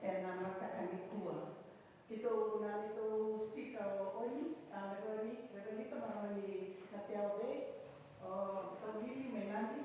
ena mataka nikua. Keitou na neitou speaker o Oni, a, Reverend, Reverend Nita, marama ni Natewa vei, o Taulili mai Nadi,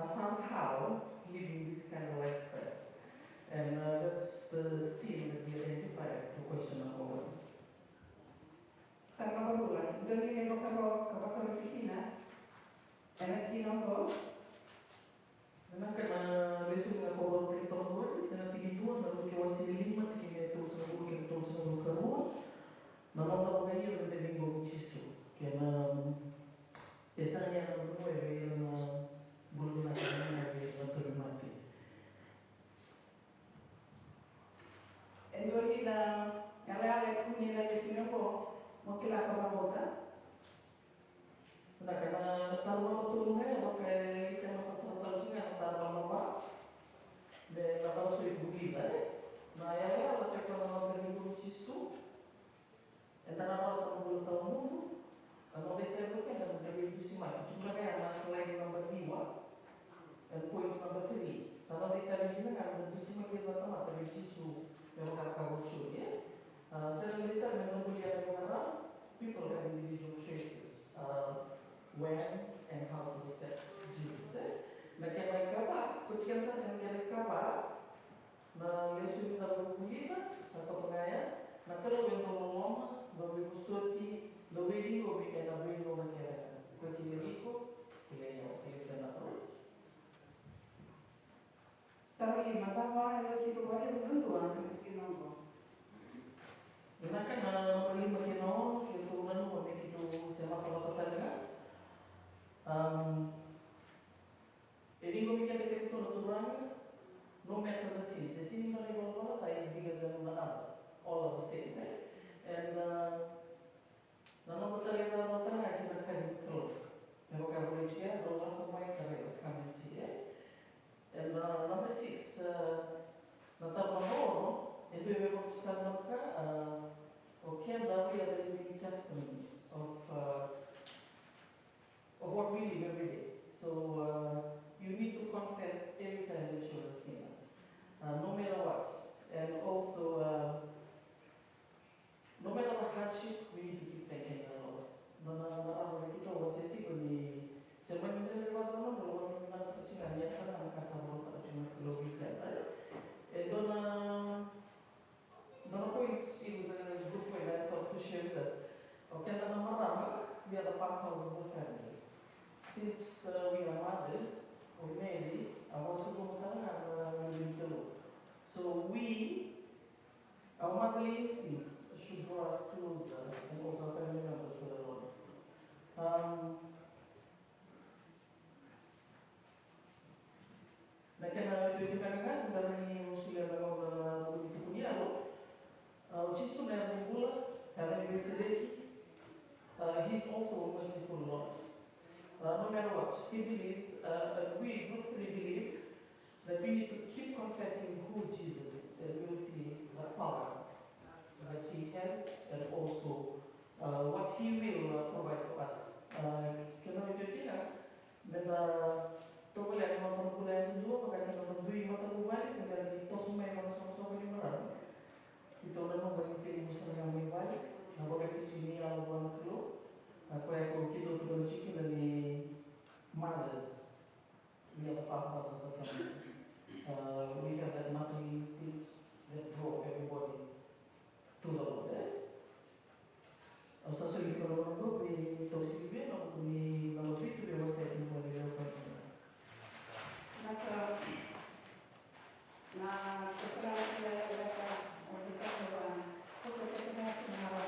are somehow living this kind of lifestyle. And uh, that's the sin that we identify for question number one. Tara na vakabula, dua ni na ivakaro ka vakaro tikina ena tikina oqo. Na ka na lesoni na koro tei toka qori, na tikina dua na Luke wase lima tikina e tolusagavulu kei na tolusagavulu ka rua. Na noda vakaio na veiqo ni Jisu kei na e sega ni yaga na vanua e vei ira na bula vinaka, e vei ira na tauvimate. E dua ni na yalayala e kune ena lesoni oqo, mo kila ka vakabauta. Na ka na taro vakatolu ga e vaka e sema ka sara tau tiko ga na taro vakabauta. Me na taro so i vulica e na yalayala se ka na noda ni Jisu. Eda na rauta na bula tawamudu. Na noda itavi o keda meda veidusimaki. Tukuna ga ya na slide naba ciwa. And point number three. Sa noda itavi dina ga meda dusimaki na tamata vei Jisu me vaka ka vauci e. Ah, sa noda itavi meda bulia na vakarau. People have individual choices. Ah, when and how to accept Jesus, e? Na kena ikava, ko tikina sa na kena ikava, Na lesoni cava ko vulica, sa toka ga ya, na Kalou e dau loloma, dau veivosoti, dau veiligomi ena veigauna kece ga. Ko kilai iko, kilai au, kilai keda na Kalou. Taro lima, cava e oti iko vale dua na tikina oqo. Vinaka, na naba lima kei na ono, keitou nanuma me keitou semata vata tale ga. Am, E ciqomi keda kece tu na Turaga, no matter the sin. Se sin ni nona ivalavala ca is bigger than the other. All are the same, right? And uh, na noda taleitaka na tara ga kina ka ni Kalou. Me vaka e volai tiko ya, dou lako mai, tarai, come and see, eh? And uh, number six, uh, na taro naba ono, e dua e veivakusana na ka, uh, o keda, we are the living testimony of uh, of what we live every day. So uh, you need to confess every time that you're a sinner, uh, no matter what. And also, uh, no matter the hardship, we need to keep thanking the Lord. Na na na na na keitou wasea tiko ni se mani dredre vata na Kalou, na na tiko ga ni yasana na ka sa vakarautaka tiko na Kalou vei keda. E dua na Another point, it was a good point I thought to share with us. O keda na marama, we are the powerhouse of the family. Since uh, we are mothers, o Mary, a wasukuma tale ga na vuli ni Kalou. So we, our motherly instincts should draw us closer and also our family members to the Lord. Um, Na kena iotioti beka ga, se bera ni o solia na gauna na vuku ni tuku ni yalo. A, o Jisu na yaca ni bula, yaca ni veisereki. A, he's also a merciful Lord. A, no matter what, he believes, a, and we gratefully believe that we need to keep confessing who Jesus is, and we will see the power that he has and also uh, what he will uh, provide for us. A, kena iotioti ga, me na tovolea na noda bula yadudua, vaka kina noda dui matavuvale, se bera ni toso mai na soqosoqo ni marama. Keitou nanuma ni keitou sara ga mai vale, na vakalesuya ni yalo vua na Kalou, a koya ko keitou tukuna tiko kina ni mothers. We are the powerhouse of the family. Uh, we have that motherly instinct that draw everybody to the Lord, eh? Au sa soli tiko na gauna oqo vei Tausi Vivia, na vuku ni naba vitu, me wasea tiko mai vei au. Na ka, na ka sa na wati na ka, o ni ka na wa, ko ko ko na ka na wa.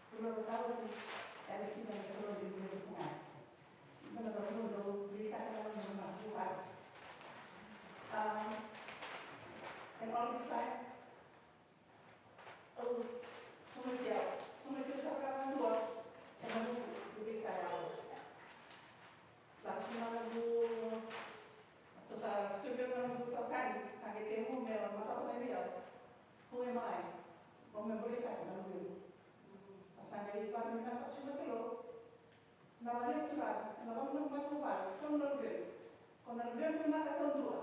Ko na sa wati, e na ki na ka na wa. Ena vakamudu, ni kakana na vuvale. Um, and all this time, au sumatia, sumatia sa ka na dua, ena vuku ni ka yau. Lako suma na vu, to sa studio na vu tokani, sa ke ke mu me matau na via. Who am I? Ko me bori ka na vu. A sa ke i pa me na ka suma ke lo. Na vale tu la, na vale tu la, ko na luvena, ko na luvena na ka taudua.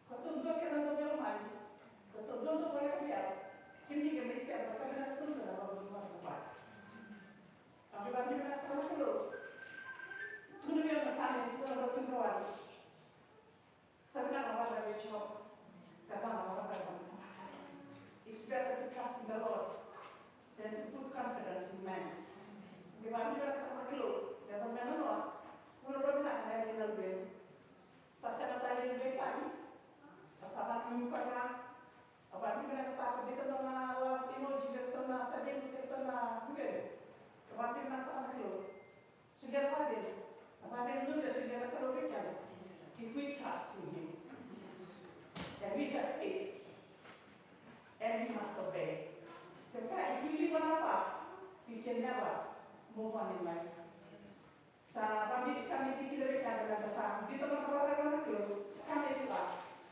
Ko taudua kei na taudua mai, ko taudua tu vale ka via, kini ke mai sera, ka vina taudua na vale tu la. A vale na ka taudua. Tu na via na sani, tu na vale tu la. Move on in life. Sa vabiki ka miki kila vei kada na sa biuta maka vata na Kalou, ka me sila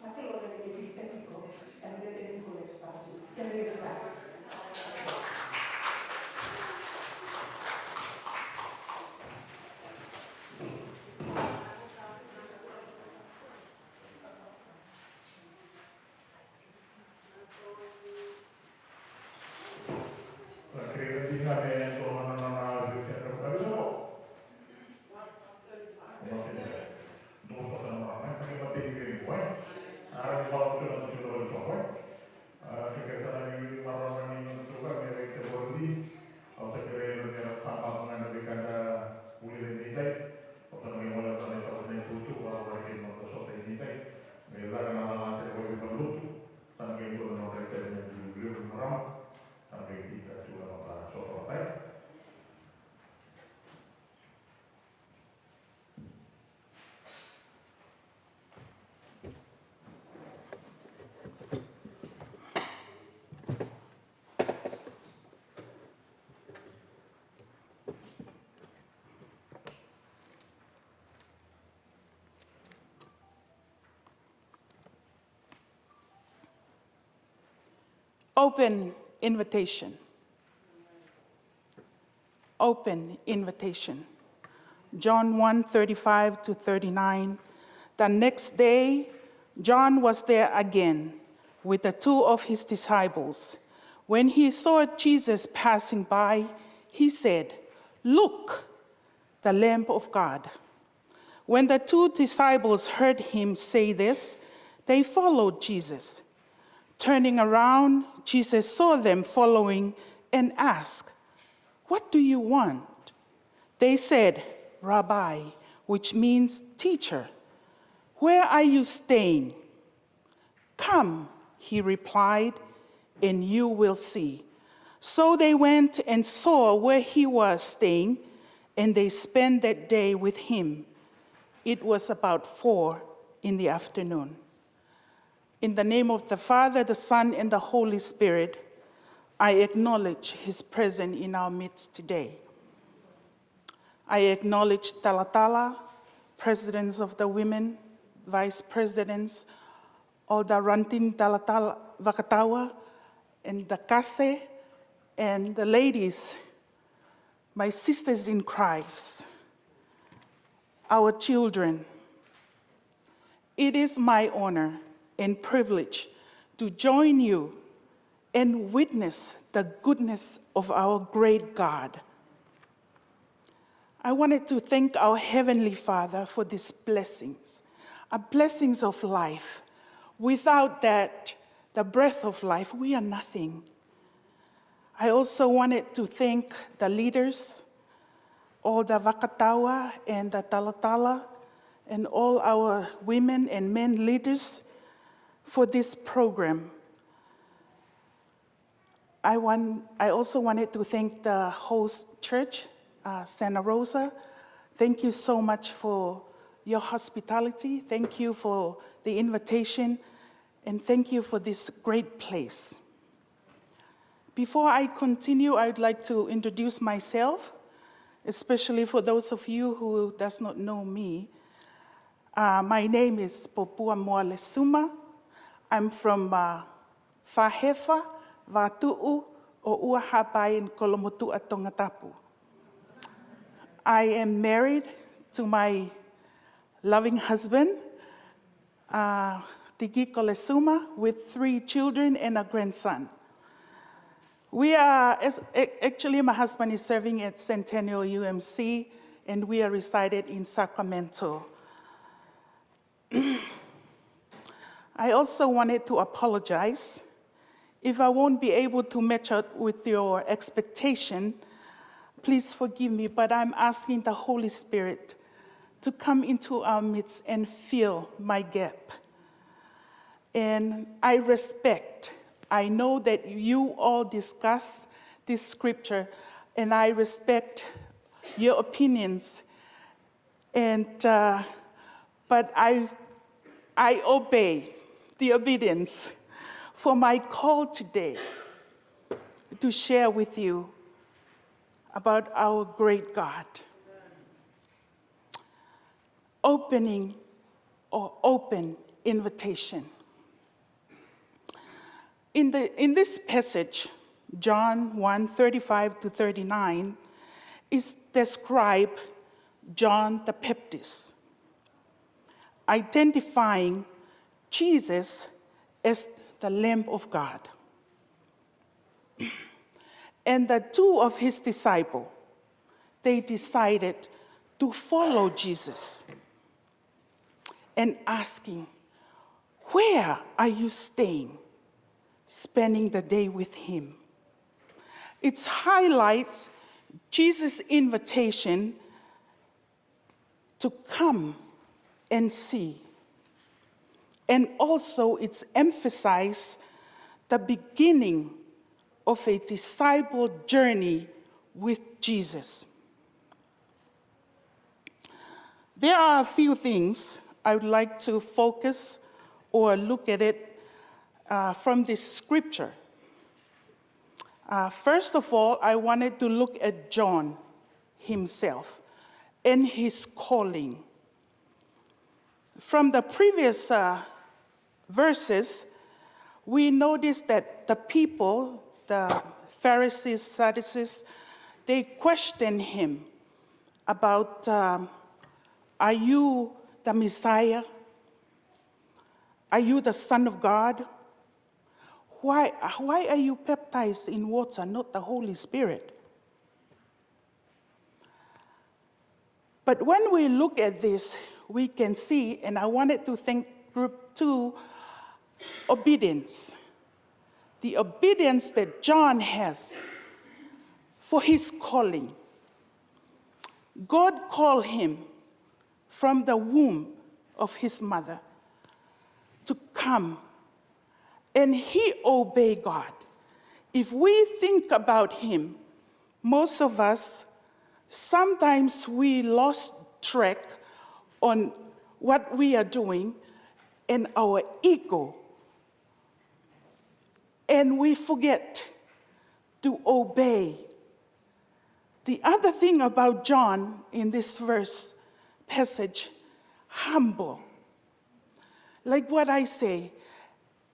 na Kalou na kei vita tiko, ena vita tiko na spati. Kena vita sa. Open invitation. Open invitation. John one thirty-five to thirty-nine. The next day, John was there again with the two of his disciples. When he saw Jesus passing by, he said, "Look, the Lamb of God." When the two disciples heard him say this, they followed Jesus. Turning around, Jesus saw them following and asked, "What do you want?" They said, "Rabbi," which means teacher, "where are you staying?" "Come," he replied, "and you will see." So they went and saw where he was staying, and they spent that day with him. It was about four in the afternoon. In the name of the Father, the Son, and the Holy Spirit, I acknowledge his presence in our midst today. I acknowledge talatala, presidents of the women, vice presidents, all the ranting talatala vakatawa, and the kase, and the ladies, my sisters in Christ, our children. It is my honor and privilege to join you and witness the goodness of our great God. I wanted to thank our Heavenly Father for these blessings, uh, blessings of life. Without that, the breath of life, we are nothing. I also wanted to thank the leaders, all the vakatawa and the talatala, and all our women and men leaders for this program. I want, I also wanted to thank the host church, uh, Santa Rosa. Thank you so much for your hospitality. Thank you for the invitation, and thank you for this great place. Before I continue, I would like to introduce myself, especially for those of you who does not know me. Uh, my name is Popua Moalesuma. I'm from, uh, Fahefa, Vatu'u, Oʻuahapai in Kolomotuʻa, Tongatapu. I am married to my loving husband, uh, Tikiko Lesuma, with three children and a grandson. We are, as, a-, actually, my husband is serving at Centennial U M C, and we are resided in Sacramento. I also wanted to apologize if I won't be able to match up with your expectation. Please forgive me, but I'm asking the Holy Spirit to come into our midst and fill my gap. And I respect, I know that you all discuss this scripture, and I respect your opinions. And, uh, but I, I obey the obedience for my call today to share with you about our great God. Opening or open invitation. In, the, in this passage, John one thirty-five to thirty-nine, is described John the Baptist, identifying Jesus as the Lamb of God. And the two of his disciples, they decided to follow Jesus and asking, "Where are you staying?" Spending the day with him. It highlights Jesus' invitation to come and see. And also it's emphasized the beginning of a disciple journey with Jesus. There are a few things I would like to focus or look at it, uh, from this scripture. Uh, first of all, I wanted to look at John himself and his calling. From the previous, uh, verses, we notice that the people, the Pharisees, Sadducees, they question him about, um, "Are you the Messiah? Are you the Son of God? Why, why are you baptized in water, not the Holy Spirit?" But when we look at this, we can see, and I wanted to thank group two, obedience. The obedience that John has for his calling. God called him from the womb of his mother to come, and he obeyed God. If we think about him, most of us, sometimes we lost track on what we are doing and our ego, and we forget to obey. The other thing about John in this verse passage, humble. Like what I say,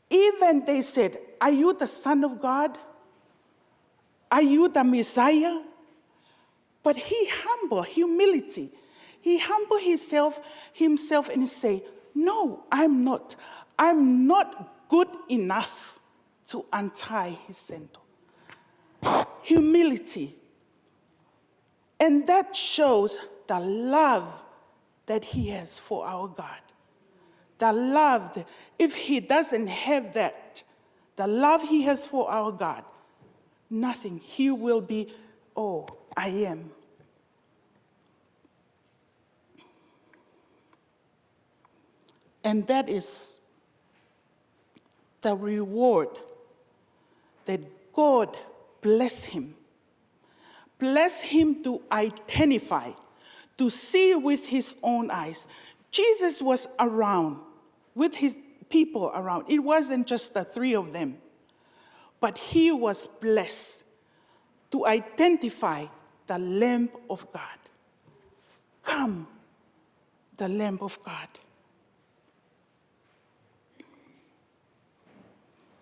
even they said, "Are you the Son of God? Are you the Messiah?" But he humble, humility. He humble himself, himself and say, "No, I'm not. I'm not good enough to untie his sandal." Humility. And that shows the love that he has for our God. The love, that if he doesn't have that, the love he has for our God, nothing. He will be, "Oh, I am." And that is the reward that God bless him. Bless him to identify, to see with his own eyes. Jesus was around with his people around. It wasn't just the three of them, but he was blessed to identify the Lamb of God. Come, the Lamb of God.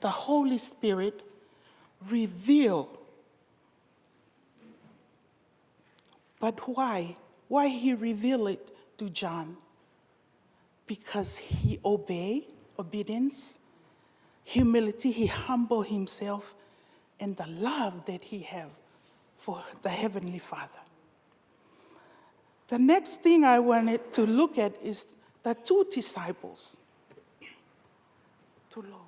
The Holy Spirit reveal. But why? Why he reveal it to John? Because he obey, obedience, humility, he humble himself, and the love that he have for the Heavenly Father. The next thing I wanted to look at is the two disciples. Too low.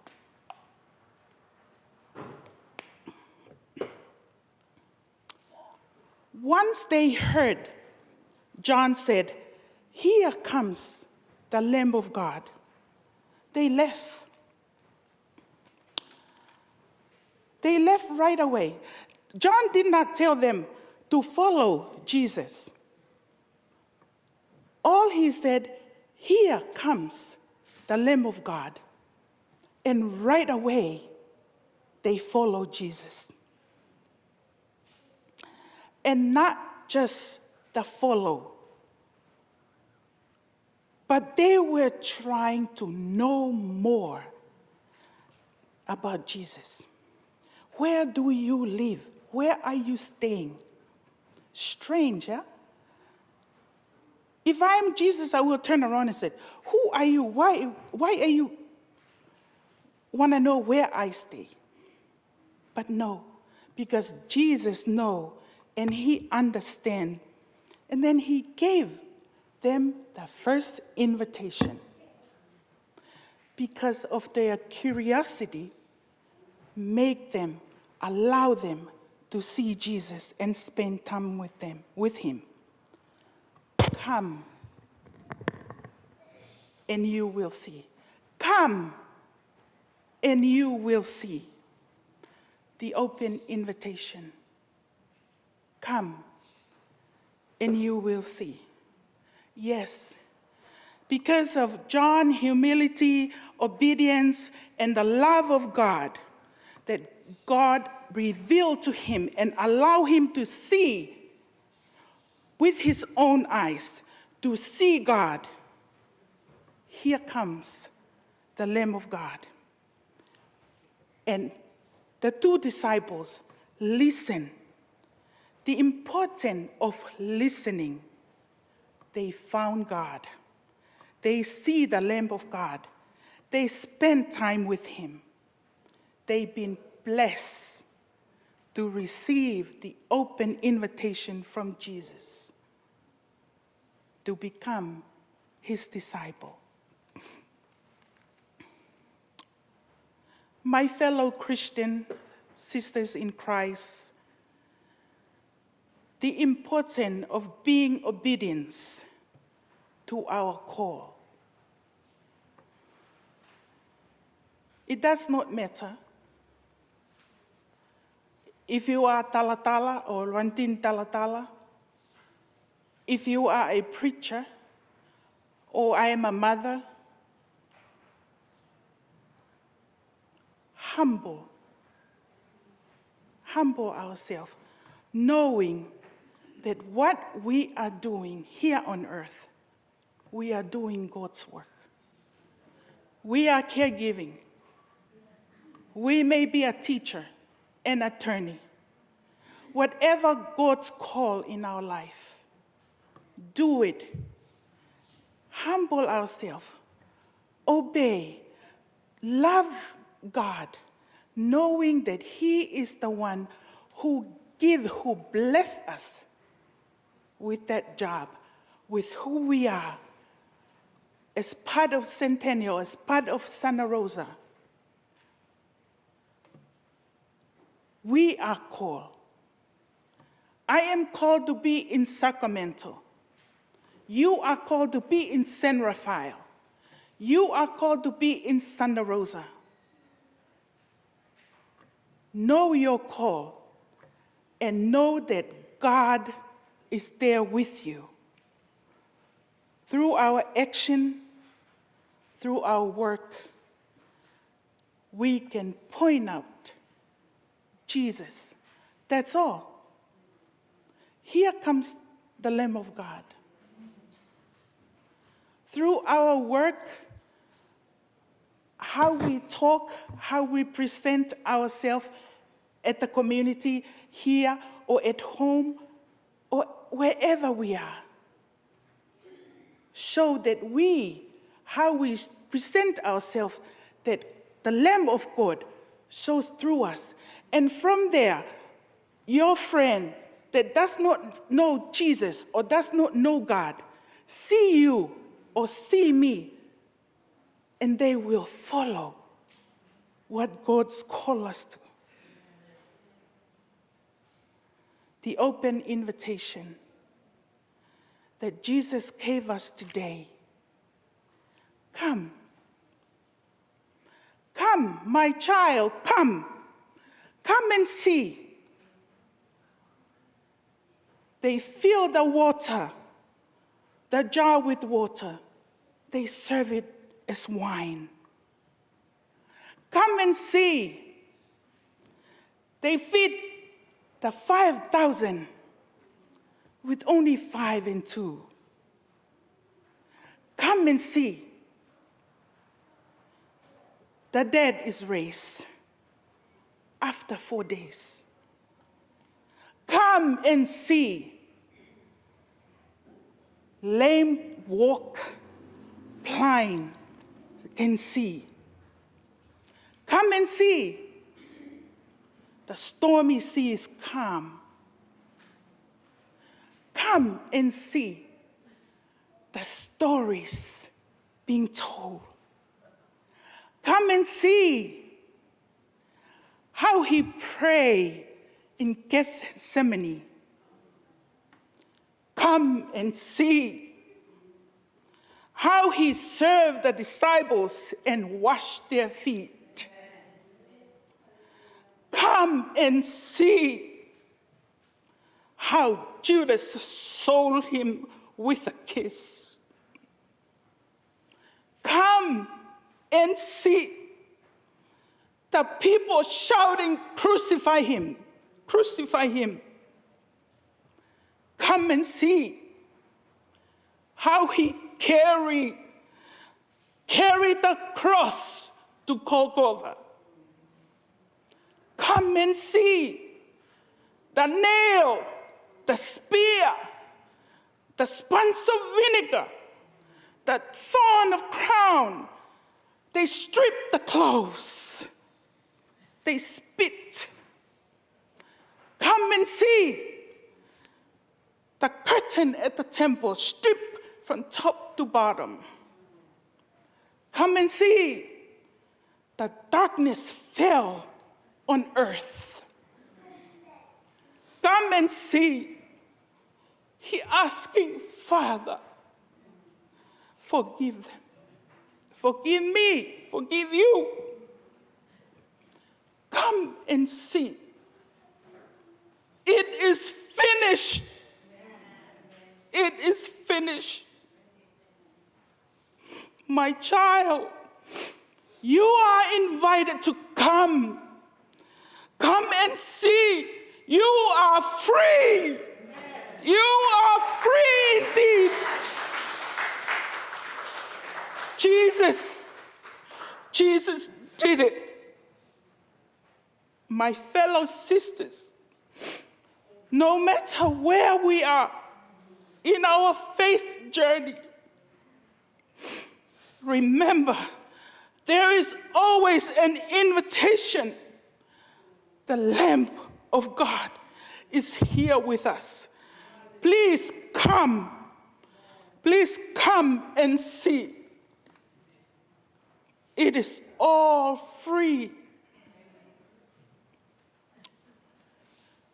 Once they heard, John said, "Here comes the Lamb of God." They left. They left right away. John did not tell them to follow Jesus. All he said, "Here comes the Lamb of God." And right away, they follow Jesus. and not just the follow, but they were trying to know more about Jesus. Where do you live? Where are you staying? Strange, yeah? If I am Jesus, I will turn around and say, "Who are you? Why, why are you want to know where I stay?" But no, because Jesus know, and he understand. And then he gave them the first invitation. Because of their curiosity, make them, allow them to see Jesus and spend time with them, with him. Come, and you will see. Come, and you will see. The open invitation. Come, and you will see. Yes, because of John' humility, obedience, and the love of God, that God revealed to him and allow him to see with his own eyes, to see God. Here comes the Lamb of God. And the two disciples listen. The importance of listening. They found God. They see the Lamb of God. They spend time with him. They've been blessed to receive the open invitation from Jesus to become his disciple. My fellow Christian sisters in Christ, the importance of being obedience to our call. It does not matter if you are talatala or rantin talatala, if you are a preacher, or I am a mother, humble, humble ourselves, knowing that what we are doing here on earth, we are doing God's work. We are caregiving. We may be a teacher, an attorney. Whatever God's call in our life, do it. Humble ourselves. Obey. Love God, knowing that he is the one who give, who bless us with that job, with who we are, as part of Centennial, as part of Santa Rosa. We are called. I am called to be in Sacramento. You are called to be in San Rafael. You are called to be in Santa Rosa. Know your call and know that God is there with you. Through our action, through our work, we can point out Jesus. That's all. Here comes the Lamb of God. Through our work, how we talk, how we present ourselves at the community, here or at home, or wherever we are, show that we, how we present ourselves, that the Lamb of God shows through us. And from there, your friend that does not know Jesus or does not know God, see you or see me, and they will follow what God's called us to. The open invitation that Jesus gave us today. Come. Come, my child, come. Come and see. They fill the water, the jar with water. They serve it as wine. Come and see. They feed the five thousand with only five and two. Come and see. The dead is raised after four days. Come and see. Lame walk, blind can see. Come and see. The stormy sea is calm. Come and see the stories being told. Come and see how he prayed in Gethsemane. Come and see how he served the disciples and washed their feet. Come and see how Judas sold him with a kiss. Come and see the people shouting, "Crucify him! Crucify him!" Come and see how he carried, carried the cross to Golgotha. Come and see the nail, the spear, the sponge of vinegar, the thorn of crown. They stripped the clothes. They spit. Come and see the curtain at the temple stripped from top to bottom. Come and see the darkness fell on earth. Come and see. He asking, "Father, forgive them. Forgive me. Forgive you." Come and see. It is finished. It is finished. My child, you are invited to come. Come and see. You are free. You are free indeed. Jesus, Jesus did it. My fellow sisters, no matter where we are in our faith journey, remember, there is always an invitation. The Lamb of God is here with us. Please come. Please come and see. It is all free.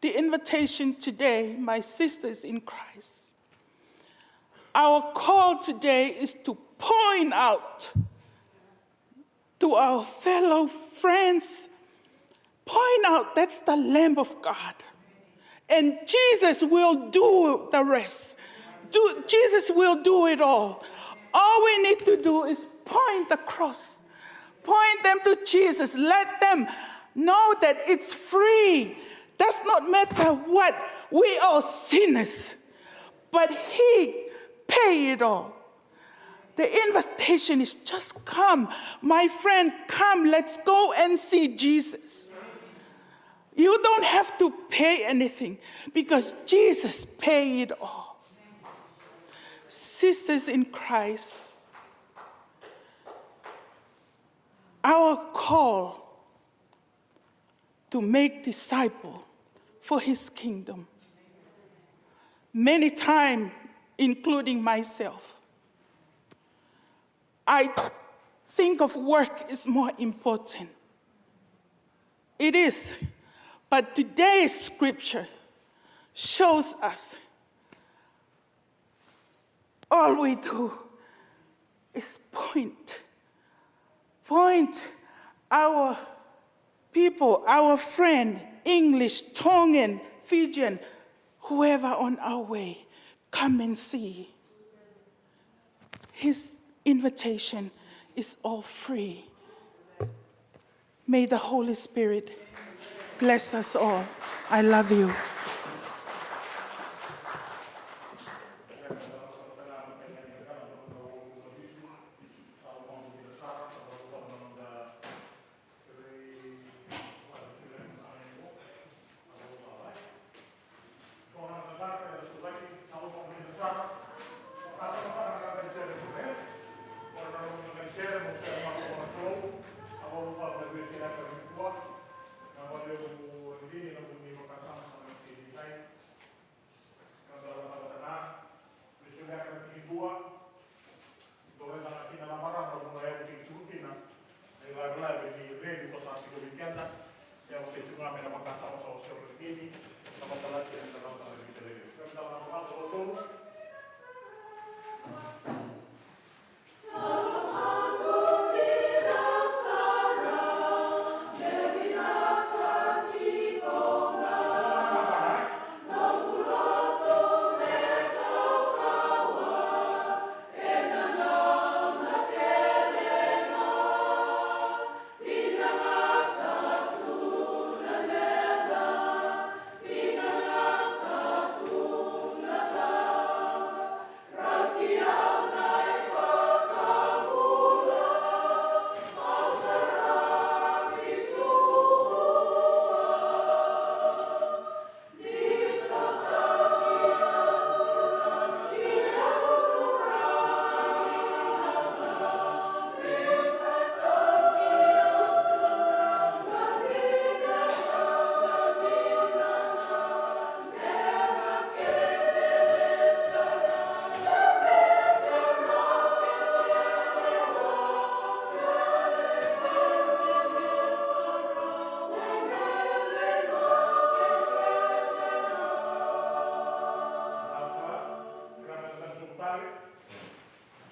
The invitation today, my sisters in Christ, our call today is to point out to our fellow friends, point out that's the Lamb of God. And Jesus will do the rest. Do, Jesus will do it all. All we need to do is point the cross. Point them to Jesus. Let them know that it's free. Does not matter what. We are sinners. But he paid it all. The invitation is just come. My friend, come, let's go and see Jesus. You don't have to pay anything because Jesus paid it all. Sisters in Christ, our call to make disciple for his kingdom. Many times, including myself, I think of work is more important. It is. But today's scripture shows us all we do is point, point our people, our friend, English, Tongan, Fijian, whoever on our way, come and see. His invitation is all free. May the Holy Spirit bless us all. I love you.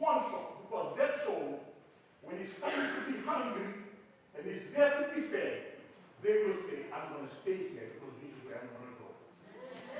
one shop, because that soul, when it's coming to be hungry and is there to be fed, they will say, "I'm going to stay here because this is where I'm going to go."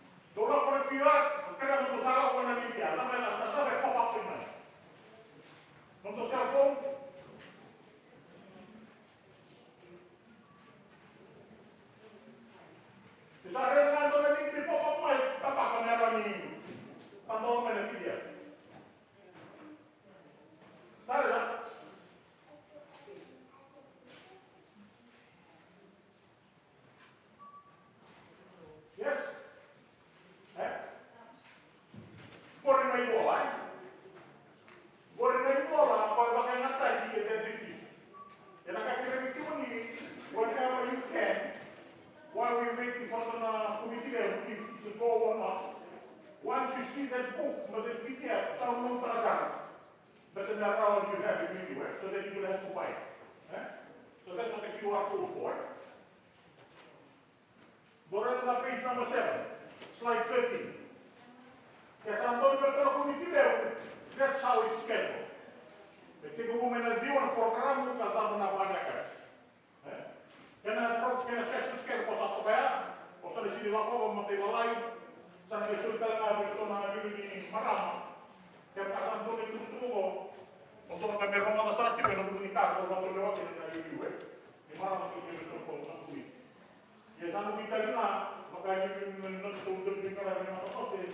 Dou lako na Q R, o kere mo dou sa lako na media, na mai na sa sa mai pop up mai. Nomu cell phone. Ni sa rere ga dua na media pop up mai, tabaka me rawa ni tabaka mai na P D F. Sa rere ga. Yes. Eh? Qori na ivola, eh? Qori na ivola, koya vakayagataki e deputy. Ena ka kerekere tiko ni, whenever you can, while we're waiting for the, uh, committee level, if it's a go or not, once you see that book, but the P D F, download taka sara. But then around you have it with you, eh? So that you don't have to buy it. Eh? So that's what the Q R code for, eh? Dou raica na page number seven, slide thirteen. Ke sa donu me tara komiti levu, that's how it's scheduled. Me tekivu mai na ciwa na porokaramu ka cava na vakayagataki. Eh? Kena pro-, kena session schedule ko sa toka ya, ko sa na sini lakova matai lalai, sa na qai soli tale ga vei ratou na iliuliu ni marama. Kevaka sa donu na itukutuku qo, o ratou na qai mai rogoca sara tiko ena vuku ni ka ko ratou lewa kina na iliuliu, eh? Ni marama kei na iliuliu ko na komiti. Ia sa noqu itali ga, vaka e liuliu na noda tou dau veiqaravi ena mataka ni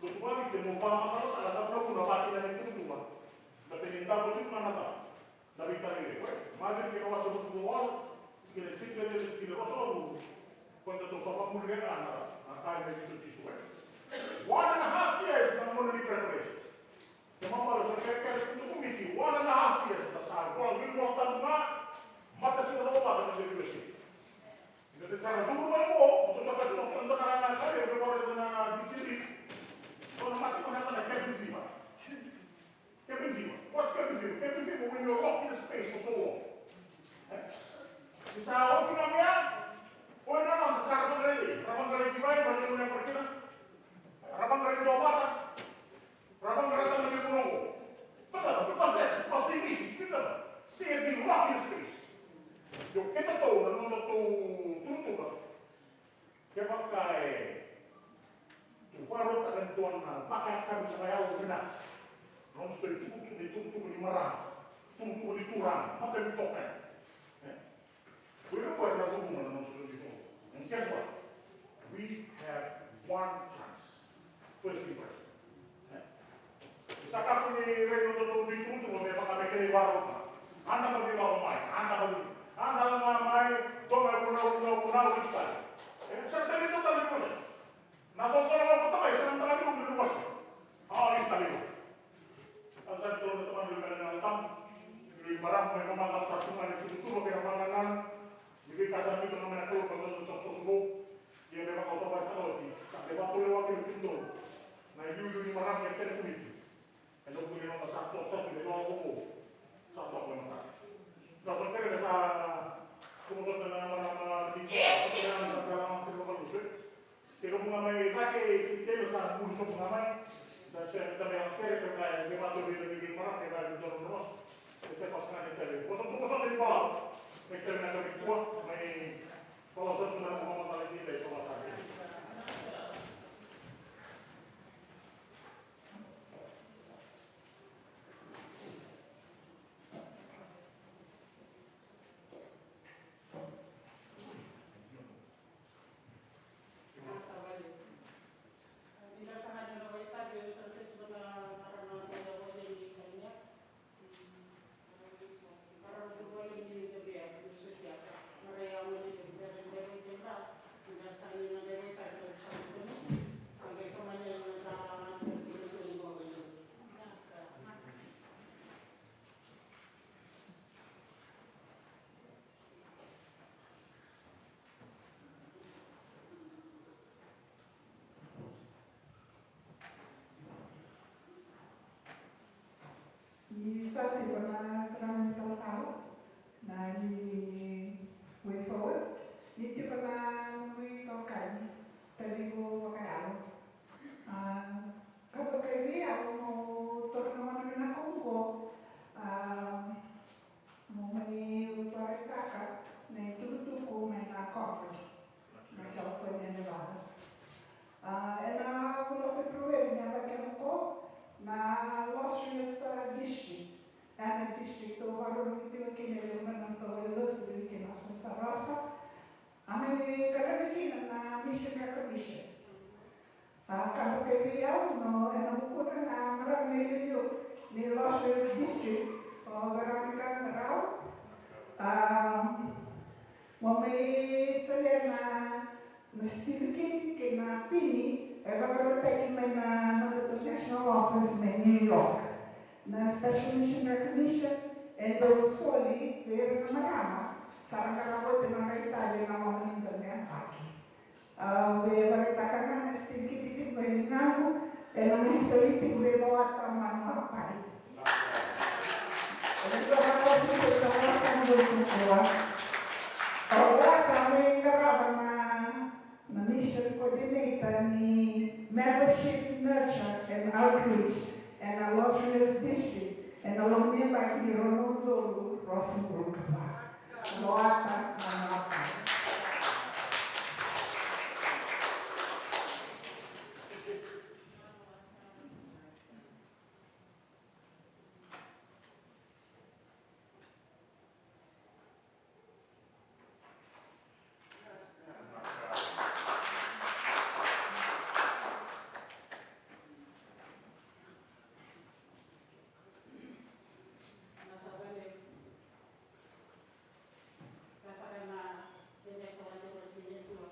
lotu vakaViti, mo vakamacalataka na cava na vuna vakakina na itukutuku. Na peni davo tiko ga na cava na veitali levu, e? Maciu kei na wase ruasagavulu ka walu, kei na tikina e ruasagavulu, ko da tou sa vakamuri ga na, na ka e mai vei Jisu, e? One and a half years na gauna ni preparation. Kena ibalebale sa kere, kere tu na komiti, one and a half years, da sa vola, vei vola tabu ga, mata sega na vovata na sega ni sega. Ina de sa na curu mai qo, o tou sa kati na kena dua na ka na kere, o vei vola na ditiri. Dua na mate ko na cabin fever. Cabin fever. What's cabin fever? Cabin fever when you're locked in a space for so long. Eh? Ni sa oti ga mai ya, o ira na sa ra vaqarai, ra vaqarai ki vale, vale ni vale. Ra vaqarai duavata. Ra vaqara tale na veivanua oqo. Baleta, because that, because they miss it, baleta they have been locked in space. Io, keitou na noda tou turutuka. Kevaka e tu vakarautaka e dua na vakayakavi vakayalo vinaka. Noda tou tukutuku ni tukutuku ni marama, tukutuku ni turaga, matavi toka. E? Ko ira ko era na curu mai na noda tradition. And guess what? We have one chance. First impression. Eh? Sa kakua ni rai na dodonu ni tukutuku me vaka me kena ivakarau. Anda baci lako mai, anda baci. Anda lako mai, dua mai vunau, vunau, vunau, vunau, vunau. E, sa tali tu tali tu. Na kokoro ko tamai, sa na tali tu ni vasa. A, isi tali tu. Au sa tolu na tamai ni vale na tamu. Ni maramu me mama ka ta suma ni tukutuku ke na mama na. Ni veika sa biuta mai na Kalou ka toso, toso, toso vou. Ia me vakaosova e sa oti. Sa me vakaulewa kei na kidou. Na iliuliu ni maramu e kena komiti. Ena vuku ni nona sa toso tu na ilawalawa vou. Sa toso tu na ka. Sa so kere sa toso tu na marama ni toso tu na marama ni toso tu. Kei na vuku ga mai cake, kei na sa buli sobu ga mai. Da se da me a sere ka mai, me vatu vei na vei marama, me vatu vei na marama. E se pasa ga ni tale. Vosa tu, vosa tu ni bala. Me tale na ka ni kua, mai bala sa tu na vuku ga mai tale ni tale sa vosa. Ni sa tiko na tamata ni talatala, na ni way forward, ni tiko na nomu itokani, taliqu vakayalo. A, ka toka i vei au mo toro na mana vinaka oqo, a, mo mai vakaraitaka na itukutuku mai na conference mai California, Nevada. A, ena vula o February ni yabaki oqo, na Los Rios, a, District, ena district au vakarorogo tiko kina e levu na nodatou lotu kei na Santa Rosa. A mai qarava kina na mission recognition. A, ka toka i vei au, no, ena vukuna na marama iliuliu ni Los Rios District, o Veronica Rau. A, mo mai solia na, na certificate kei na pini e vakarautaki mai na nodatou national office mai New York. Na special mission recognition e dau soli vei ira na marama sa ra qarava oti na nodra itavi ena loma ni dua na yabaki. Au via vakaraitaka ga na certificate tiko e ligaqu, ena mai soli tiko vei Loata Manuapai. Ena dua na ka sisi sa Loata Manuapai. Loata mai qarava na, na mission coordinator ni membership nurture and outreach ena Los Rios District ena loma ni yabaki ni rua na udolu ruasagavulu ka va. Loata Manuapai. Ka saka na Jemesa wase ruatini ka dua.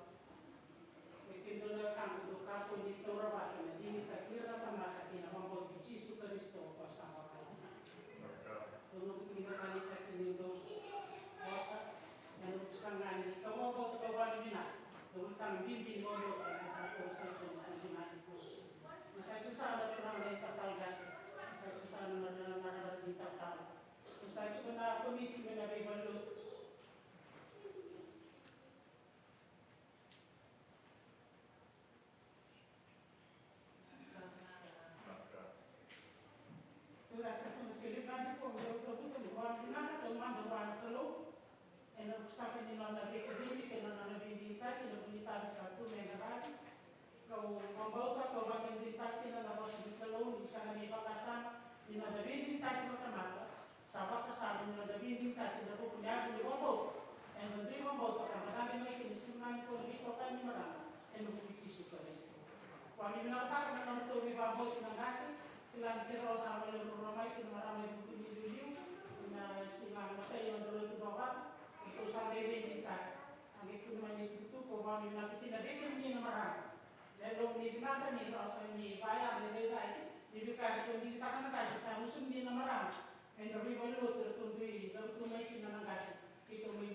E kemudou na wekaqu, dou kakua ni taura vata na digitaki ira na tamata kei na vakabauti Jisu Karisito ko sa vakabauta. Dou na vuku ni vakaleqataki ni dou vosa, ena vuku saka ga ni kau vakabauta, kau vakavinavinaka. Dou ulutaga bibi ni vakabauta, na sa tou sa tou sa vinaka ni kau. Na sa tu saka na turaga na itatau qase, na sa tu saka na marama na marama ni itatau. Sa tiko na komiti mai na veivalu. Tou sa tu na siliva ni ko dou dou dou dou vua na vinaka dou mada vua na Kalou. Ena vuku saka ni nona veikacivi kei na nona veidigitaki ena vuku ni tavi sa tu me qaravi. Kau vakabauta, kau vakadinadinataka kina na vosa ni Kalou ni sega ni vakasama ni noda veidigitaki na tamata, sa vakasama ni noda veidigitaki ena vuku ni yavu ni vakabauta. Eda dui vakabauta ka da cabe mai kina, sega ni ko veitokani ni marama, ena vuku i Jisu Karisito. Kau vakavinavinakataka na nodatou veivakabauti na qase, Kila ni keirau sa mai levu ruarua mai kina marama e vuku ni liuliu, na siga na kai o dolo tu vava, o sa qai veidigitaki. A qai tukuna mai na itukutuku, o vakavinaka kina vei kemuni na marama. Na yalomu ni vinaka ni rau sa ni vaya, ni veivaki, ni vika ni ko digitaka na qase, sa musu ni na marama. Ena veivalelotu era tu dui, dau tu mai kina na qase, keitou mai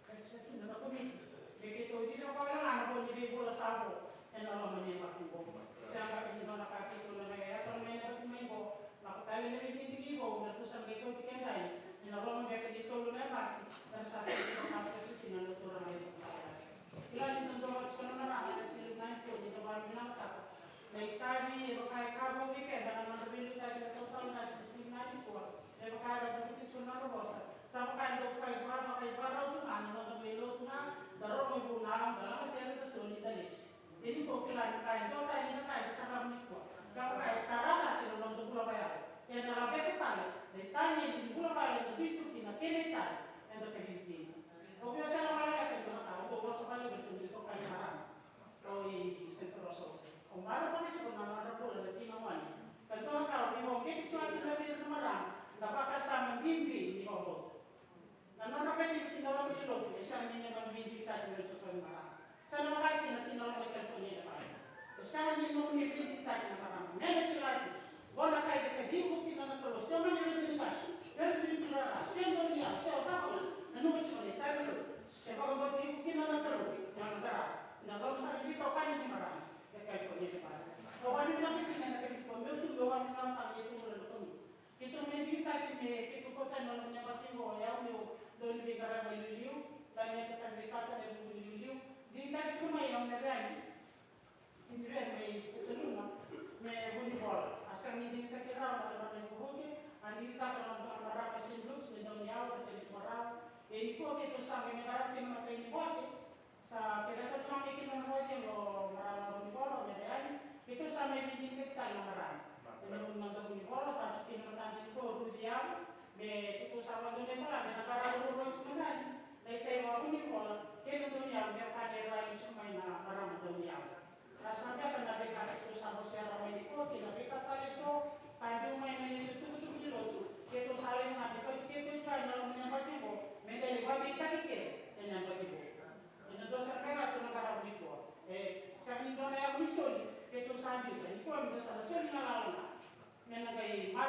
Ka kisa kina na komiti me keitou dikeva koya ga na vo ni veivula sa vo ena loma ni yabaki oqo. Sega beka ni dua na ka keitou na qai yaco mai na yabaki mai oqo. Lako tale na veidigidigi vou na tu sa qai kauti keda yani ena loma beka ni tolu na yabaki era sa kauti vakasika tu kina na turaga levu. Kila ni dodonu tiko na marama ena siga nikua ni da vakavinavinakataka na itavi e vaka e ka vou vei keda na nodra veiliutaki na tautauvata ena siga nikua. E vaka era vuki tiko na nodra vosa. Sa vaka e dau kai vaka, vaka e vakarau tu ga na noda mai lotu ga, da rogo i vunau, da laga sere, da soli, da lesu. E ni ko kila ni ka e dua tani na ka e saravu nikua. Ka vaka e tara cake na noda bula vayalo. Ena laveta tale na itagi ni bula vayalo eda dui tu kina kei na itagi eda kacivi kina. Au via sega vale ga kei na ka, au dau vosa vale ga tu ni toka ni marama. Au i Central Soul. Au marau vata tiko na nodra bula na tina gone. Ka dua na ka au via vakauqeti tiko kina vei ira na marama na vakasama bibi ni vakabauta. Na nodra kacivi ki na loma ni lotu e sega ni neimami veidigitaki na soso ni marama. Sa na vaka kina ki na loma ni California e vale. E sega ni nomuni veidigitaki na marama. Me na kila tiko. Qo na ka e kacivi iko kina na Kalou, se o mani raica ni ka, se raica ni tura, se dua ni yau, se o cava, nanuma tiko ni taro, se vakabauti iko kina na Kalou, na nodra, na loma sara ni veitokani ni marama. E California e vale. Au vakavinavinaka kina na kacivi ko meu tu, meu vakavinavinaka kina na kacivi. Keitou me digitaki me keitou kauta na loma ni yabaki oqo, o yau meu dau ni veiqaravi liuliu, lai na itavi veikata na vuku ni liuliu. Digitaki tiko mai au na Reani. Ni Reani mai Petaluma me Vunivola. A sega ni digitaki rawa na loma ni vuravura, a digitaka na marama e Saint Luke's me dau ni yawa, e Saint Marau. E nikua keitou sa qai me qaravi kina na matai ni bose. Sa kereta tiko mai kina na wai kei na marama Vunivola, o Mere Yani, keitou sa mai veidigitaki tale na marama. Ena vuna na Vunivola, sa tiko kina na mataqali ko Ruci Yavu, me keitou sa vakadonui tale, me na qaravi ruarua tiko mai na ikai vaka Vunivola, kei na Dauniyavu, me vaka na rai tiko mai na marama Dauniyavu. A sa beka na veika keitou sa bosea rawa mai nikua, kei na veika tale eso, ka biu mai na neitou tukutuku ni lotu, keitou sa lai na, me kauti keitou tiko ena loma ni yabaki oqo, me qai lai vakadeitaki kece ena yabaki oqo. Ena dua sara ga na ka tou na qaravi nikua. E sega ni dua na yavu ni soli keitou sa biuta, nikua meda sa na soli na lala ga. Me na qai mai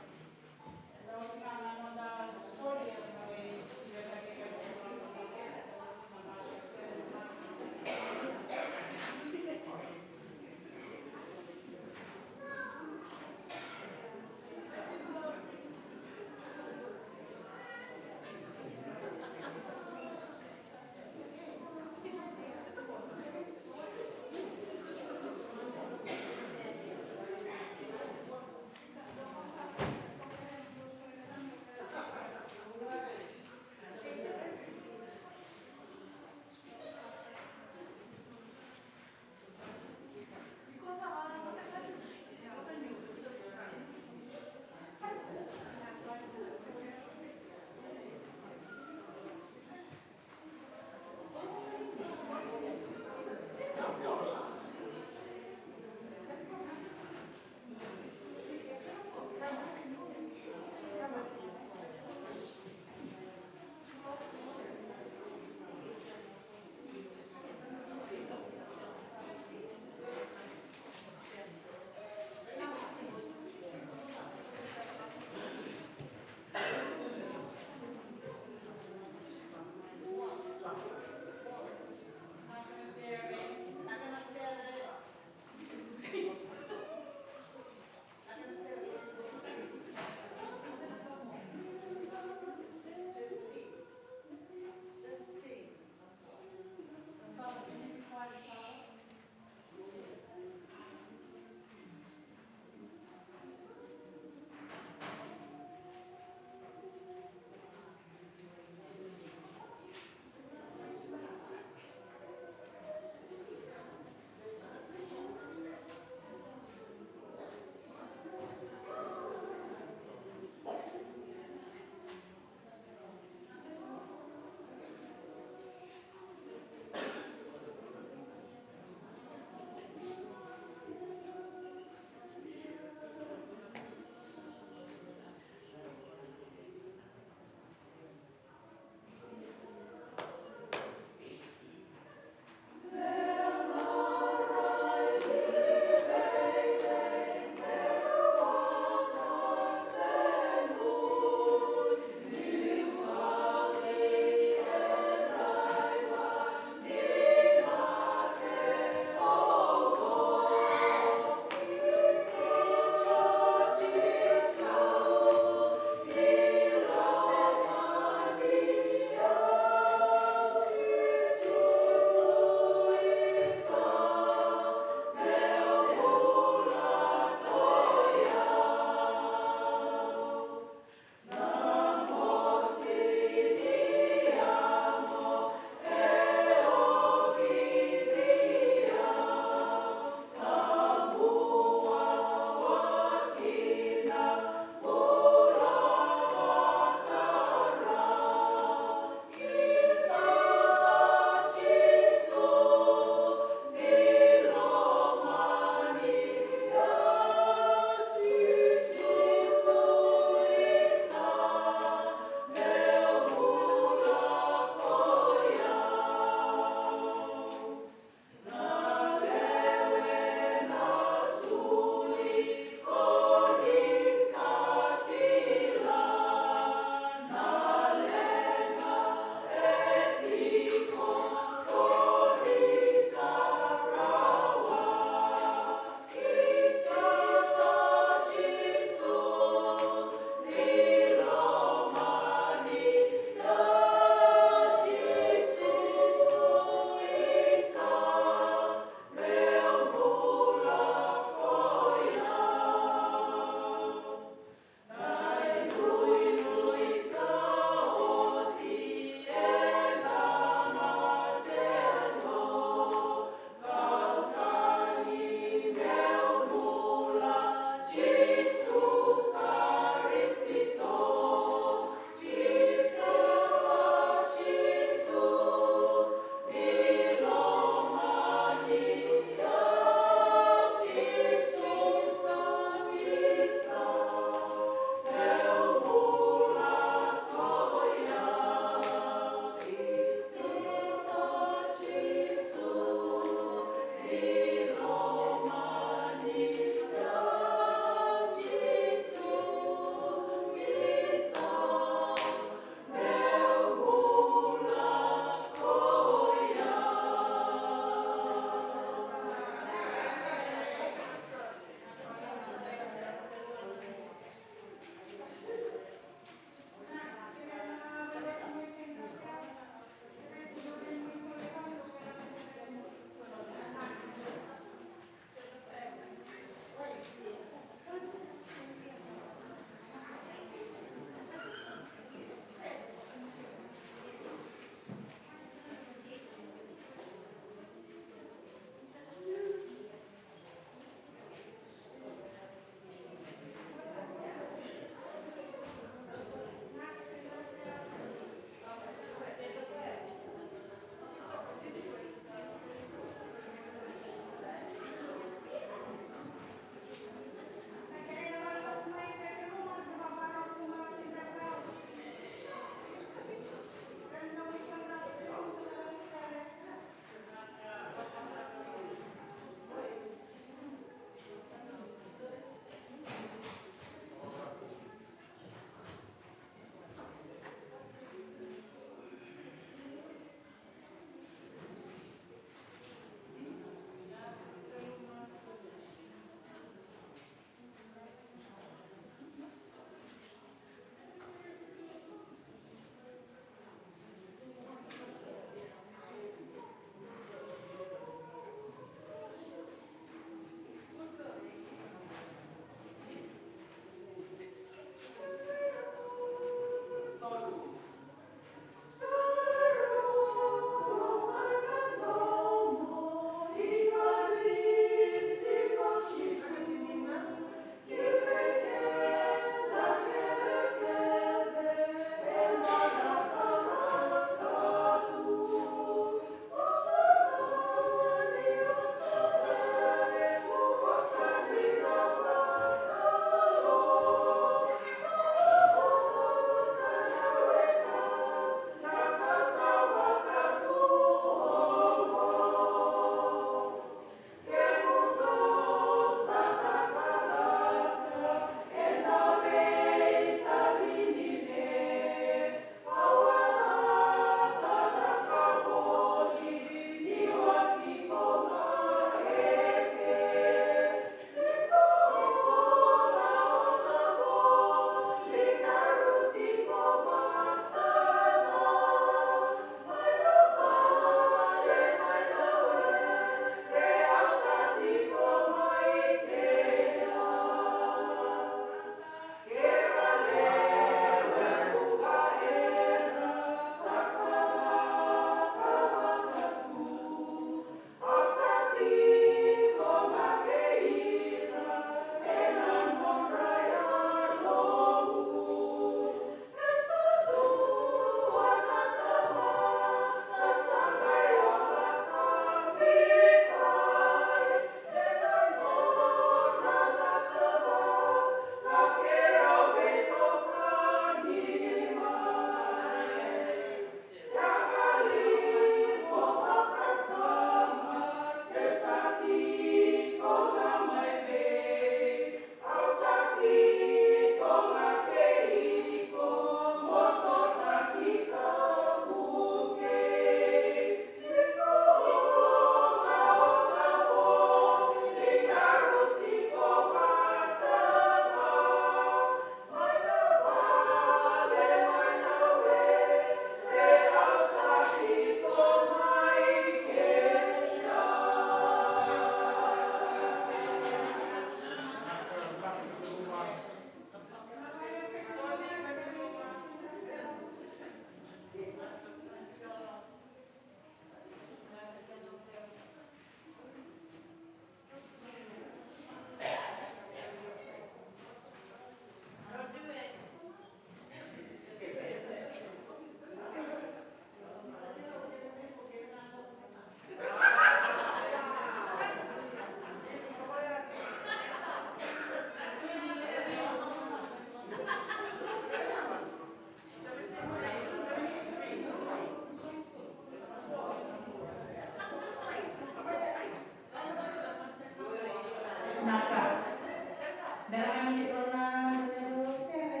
Era gani keirau na, na keirau sere,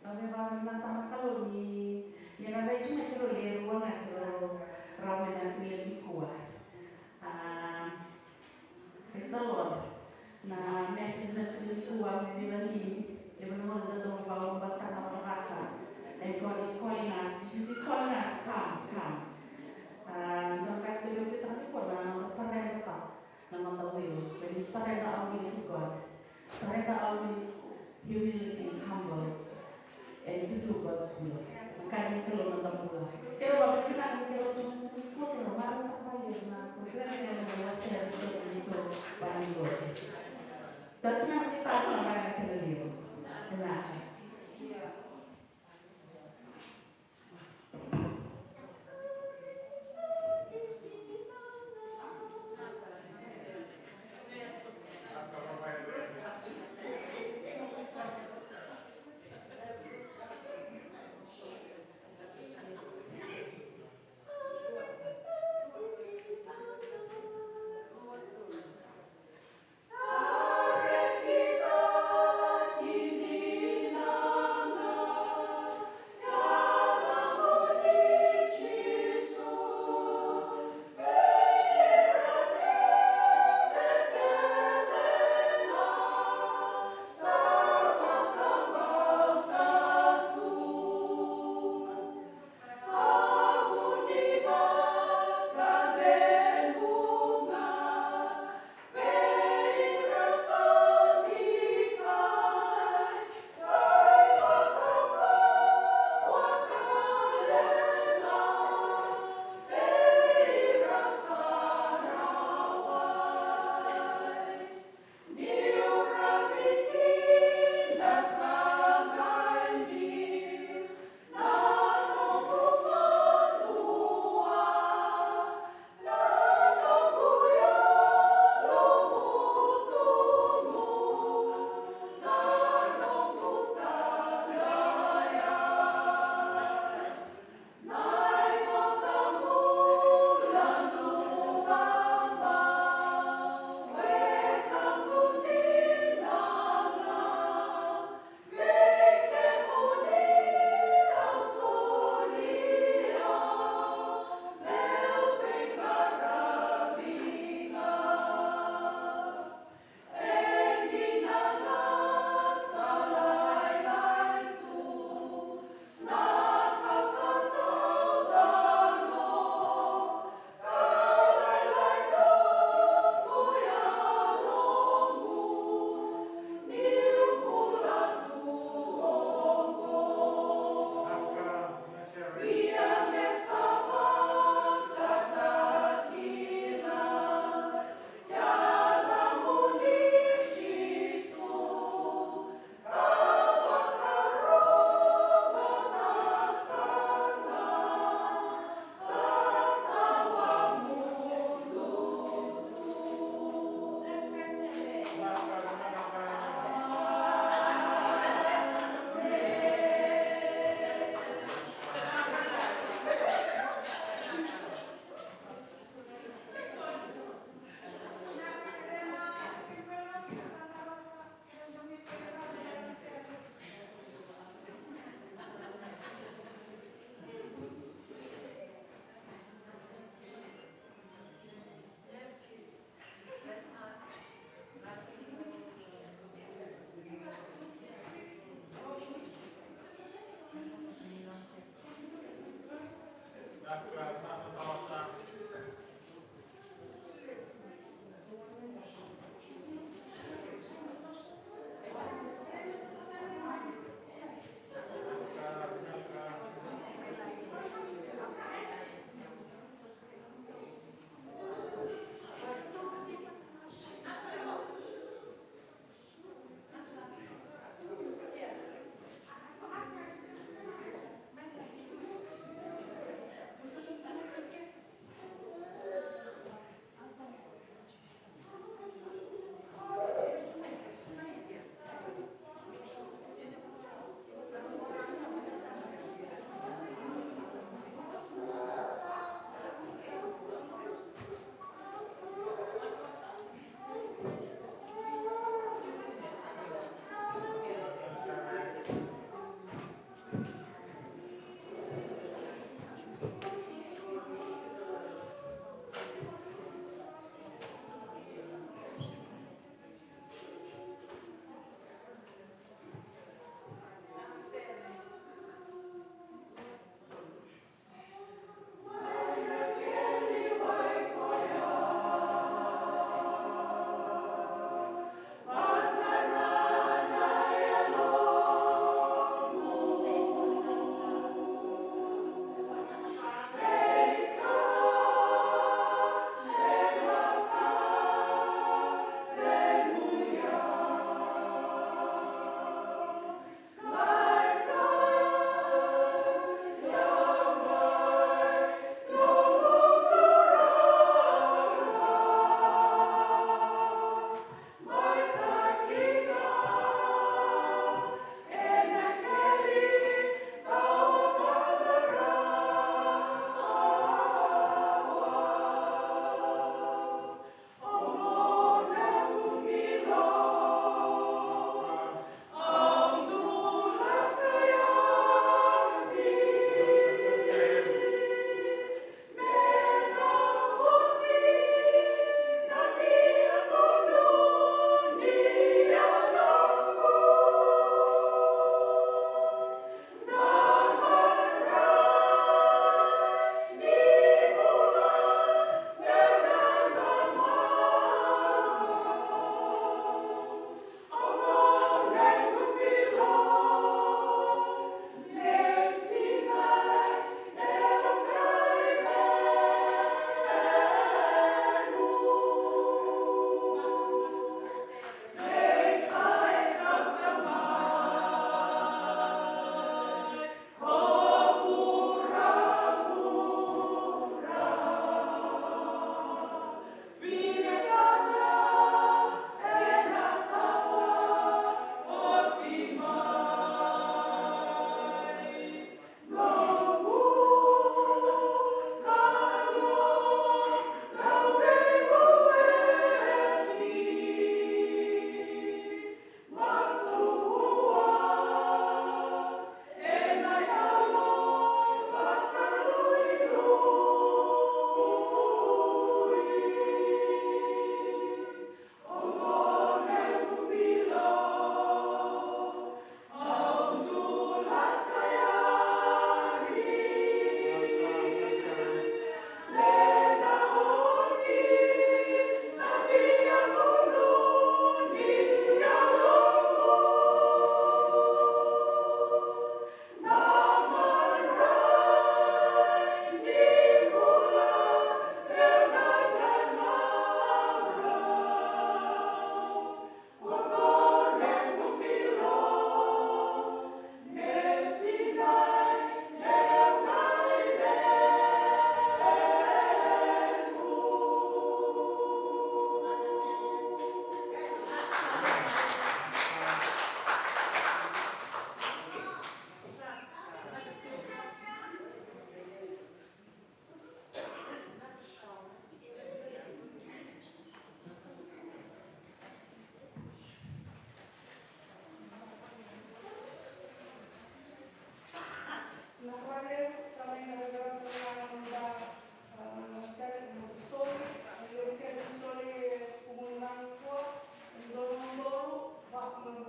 na veivakarau na tama Kalou ni, ni na vei tiko na keirau lewe rua na keirau rawa me na siga nikua. Ah, praise the Lord. Na message na siga nikua me vei Ranini, e vei na gauna da dau vakabataka na cakacaka. And God is calling us, Jesus is calling us, come, come. Ah, na ka keirau se tara nikua na, na sarenda. Na noda will, when you surrender our will to God, surrender our will to humility, humble, and to do God's will. Ka ni Kalou na noda bula. Keirau vakavinavinaka ni keirau tu na siga nikua, keirau marau vakavinaka na program, keirau na wasea na program ni tou vale ni lotu. Tau tiko na kena levu. Vinaka.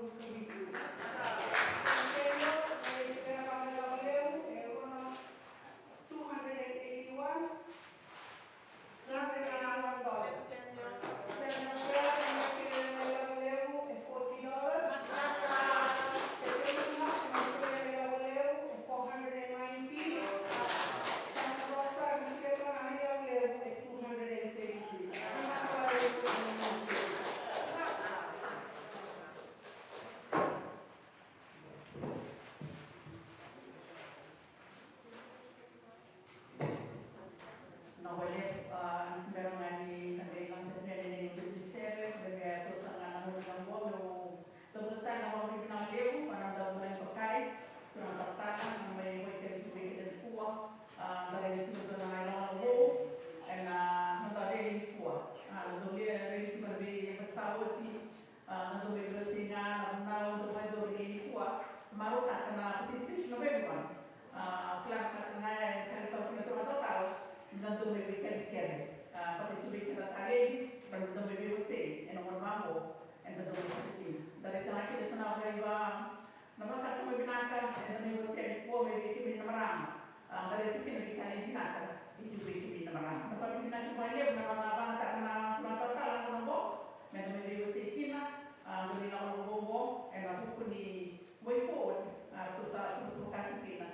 Two hundred and eighty-one. Two hundred and eighty-one dollars. Forty dollars. Four hundred and nineteen. Two hundred and thirty-three. Na wale, ah, ni se bera ga ni na veilaga tale ni twenty-seven, me vei a tosa ga na noda na qo, meu cavuta tale na vakavinavinaka levu vua na noda vulagi vakai, turaga talatala, na mai wekai tiko vei keda nikua, ah, da rai tiko na ilawalawa vou ena noda rally nikua, ah, na dau lia rally tiko na veiyabaki sa oti, ah, na dau mai veivosaki ga, na vunau, na dau mai dau rai nikua, marautaka na participation of everyone. Ah, kila na ka ga e kaya tiko na turaga talatala, ni da dau mai veikali kece. Ah, baleta tu vei keda taledi, baleta da dau mai veivosaki ena gauna vaqo, eda dau mai sota kina. Da raica ga kina so na vaiva, na vakasama vinaka eda mai wasea nikua mai vei kemuni na marama. Ah, da raica tu kina veitaledi vinaka e tu vei kemuni na marama. Da vakavinavinaka vakalevu na nona vakayagataka na turaga talatala na gauna oqo, meda mai veivosaki kina, ah, qo ni lako na gauna oqo, ena vuku ni way forward, ah, tou sa tukuna tu kina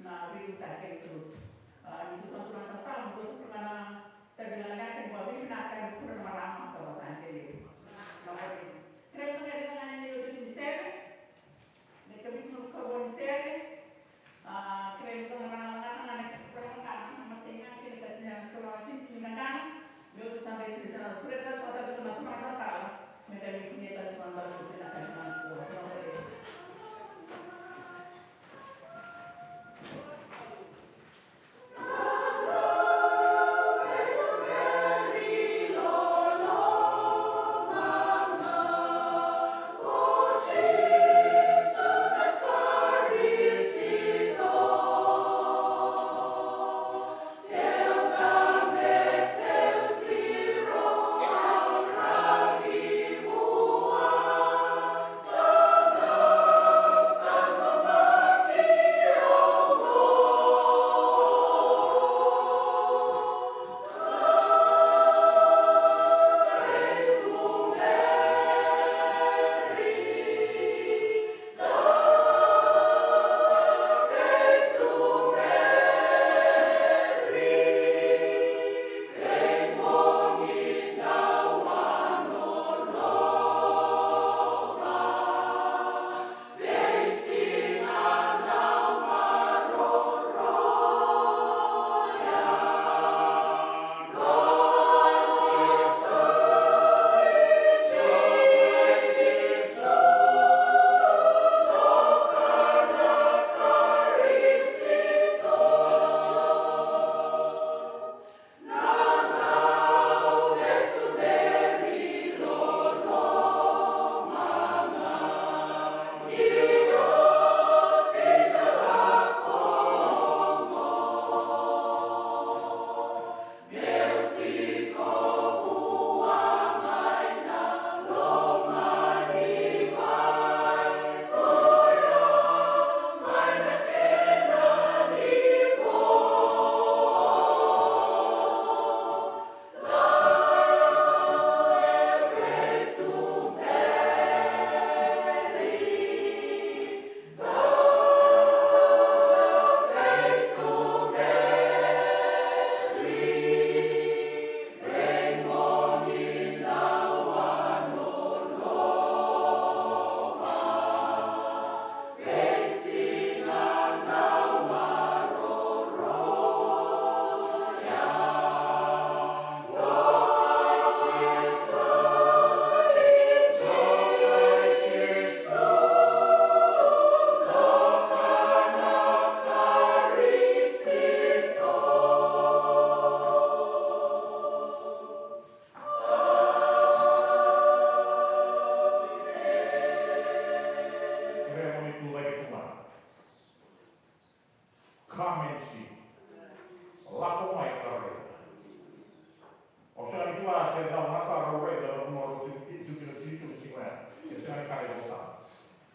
na veiliutaki ena lotu. Ah, ni tou sa turaga talatala, mo tou sa turaga na tavi lekaleka ni vakavinavinaka ena sukuna na marama sa vakasaqa kece. Na vakavinaka. Kerea meda qai raica ga na iotioti ni sere. Me kaviti na karua ni sere. Ah, kerea meda qai raica ga na iotioti ni sere. Meu sa qai sega ni sa na sureta, sa tale tu na turaga talatala. Me qai mai solia tale tu na dau tu na ka ni na kua.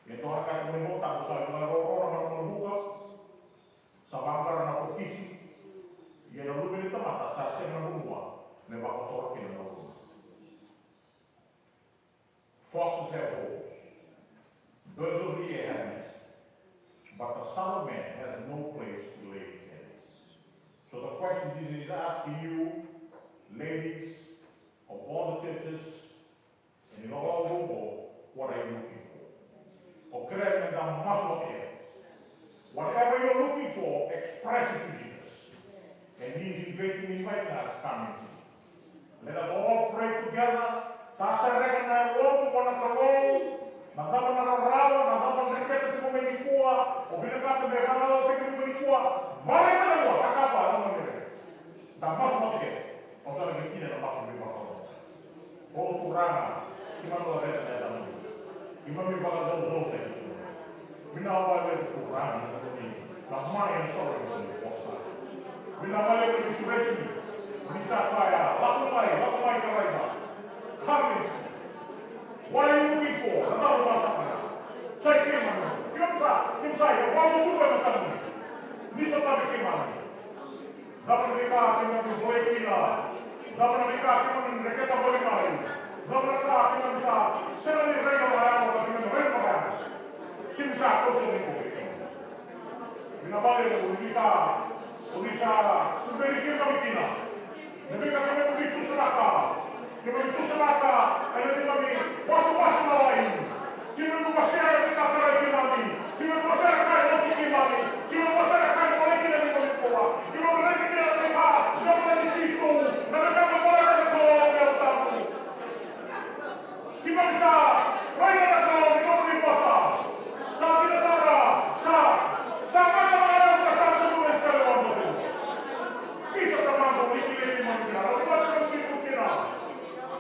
E dua na ka e kau mai Vola Tabu, sa vakarokoroko na mamaluvuka, sa vaqara na fokisi, ia na Luve ni tamata sa sega na vanua me vakotora kina na uluna. Foxes have holes, birds of the air have nests, but the Son of Man has no place to lay his head. So the question Jesus is asking you, ladies of all the churches, and in all the world, what are you looking for? O kerea me da masu vata kece. Whatever you're looking for, express it to Jesus. And He is inviting, inviting us, come and see. Let us all pray together. Sa sereka na yalomu vua na Kalou. Na cava na rarawa, na cava na dreketa tiko mai nikua, o vinakata me vakacava tiko mai nikua. Vale na Kalou, sa kava na mani. Da masu vata kece. Au tara ki kina na masu ni vakacava. O Turaga, keimami laveta na yacamuni. Keimami vakacaucautaki Turaga. Vinaka vakalevu Turaga na nomuni, na mani na sala ni nomuni vosa. Vinaka vakalevu ni sureti. Ni sa kaya, lako mai, lako mai ka raica. Come and see. What are you looking for? Na cava o vakasaka? Sa i keimami. Keimami sa, keimami sa, ia, vakacaucau e matamuni. Ni sotavi keimami. Cava na veika keimami bolei kina? Cava na veika keimami dreketa voli mai? Cava na ka keimami sa sega ni raica vakayago ka keimami raica vakayago? Keimami sa kauta mai ko vei kemuni. Vinaka vakalevu ni veika o ni sa tuberi keimami kina. Na veika keimami veitusanaka. Keimami tusanaka ena neimami wasewase na laini. Keimami wasea na veika tarai keimami. Keimami wasea na ka e oti keimami. Keimami wasea na ka e bolei kina neimami bula. Keimami raica kina na veika me baleti Jisu. Na veika me baleta na Kalou me yalo tabu. Keimami sa raica na Kalou ni nomuni vosa. Sa dina sara, sa, sa raica na Kalou ka sa tubu na Isireli wavotu. Isa Tamaqu, ni kilai keimami kina, na veika keimami tu kina.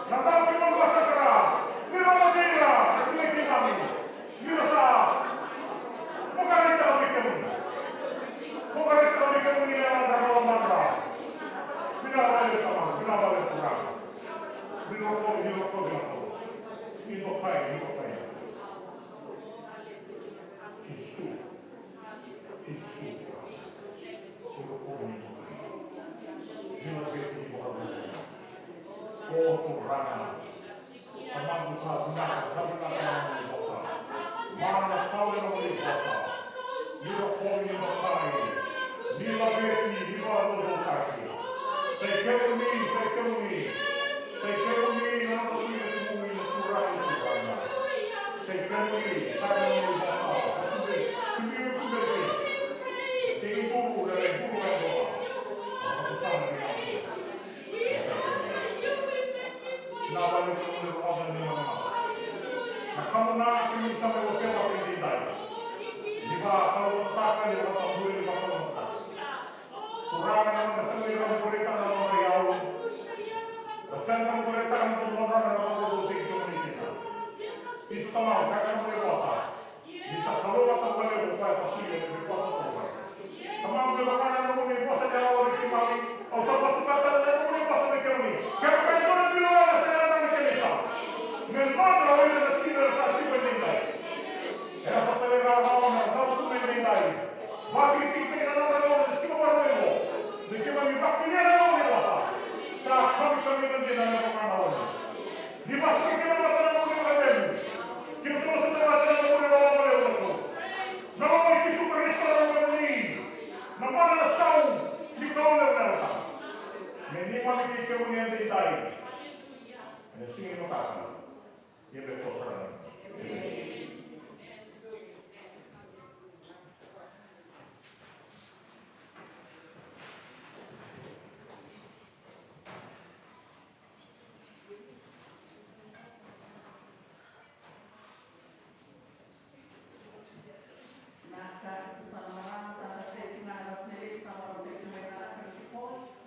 Na cava keimami vakasakara, ni ra na vei ira na kilai keimami. Ni ra sa vakaraitaka vei kemuni. Vakaraitaka vei kemuni na yalodra, na lomadra. Vinaka vakalevu Tamaqu, vinaka vakalevu Turaga. Ni rokovi, ni rokovi na Kalou. Ni dokai, ni dokai. Jisu. Jisu. Ni rokovi, ni dokai. Ni laveti, ni vakacaucau. O Turaga. Tamaqu sa vinaka, sa vinaka na nomuni vosa. Mana na saumi na nomuni vosa. Ni rokovi, ni dokai. Ni laveti, ni vakacaucautaki. Sa i kemuni, sa i kemuni. Sa i kemuni na noda Tui, na Tui, na Turaga ni turaga. Sa i kemuni, sa i kemuni na vosa. Tuberi, tuberi, tuberi. Sa i bulu, na i bulu na vosa. Sa i kemuni. Na vale ni rogoca ni manumanu. Na kamunaga kemuni sa mai wasea vata edaidai. Ni vakalougatataka, ni vakatabui, ni vakalougatataka. Turaga na noda sega ni rawa ni vakaraitaka na noda iyau. Au sega ni rawa ni vakaraitaka na noda dodonu, na noda dodonu sega ni kemuni kina. Jisu Tamaqu, kakana mai vosa. Ni sa Kalou vata vakalevu o koya sa solia na veika taucoko. Tamaqu, me vaka na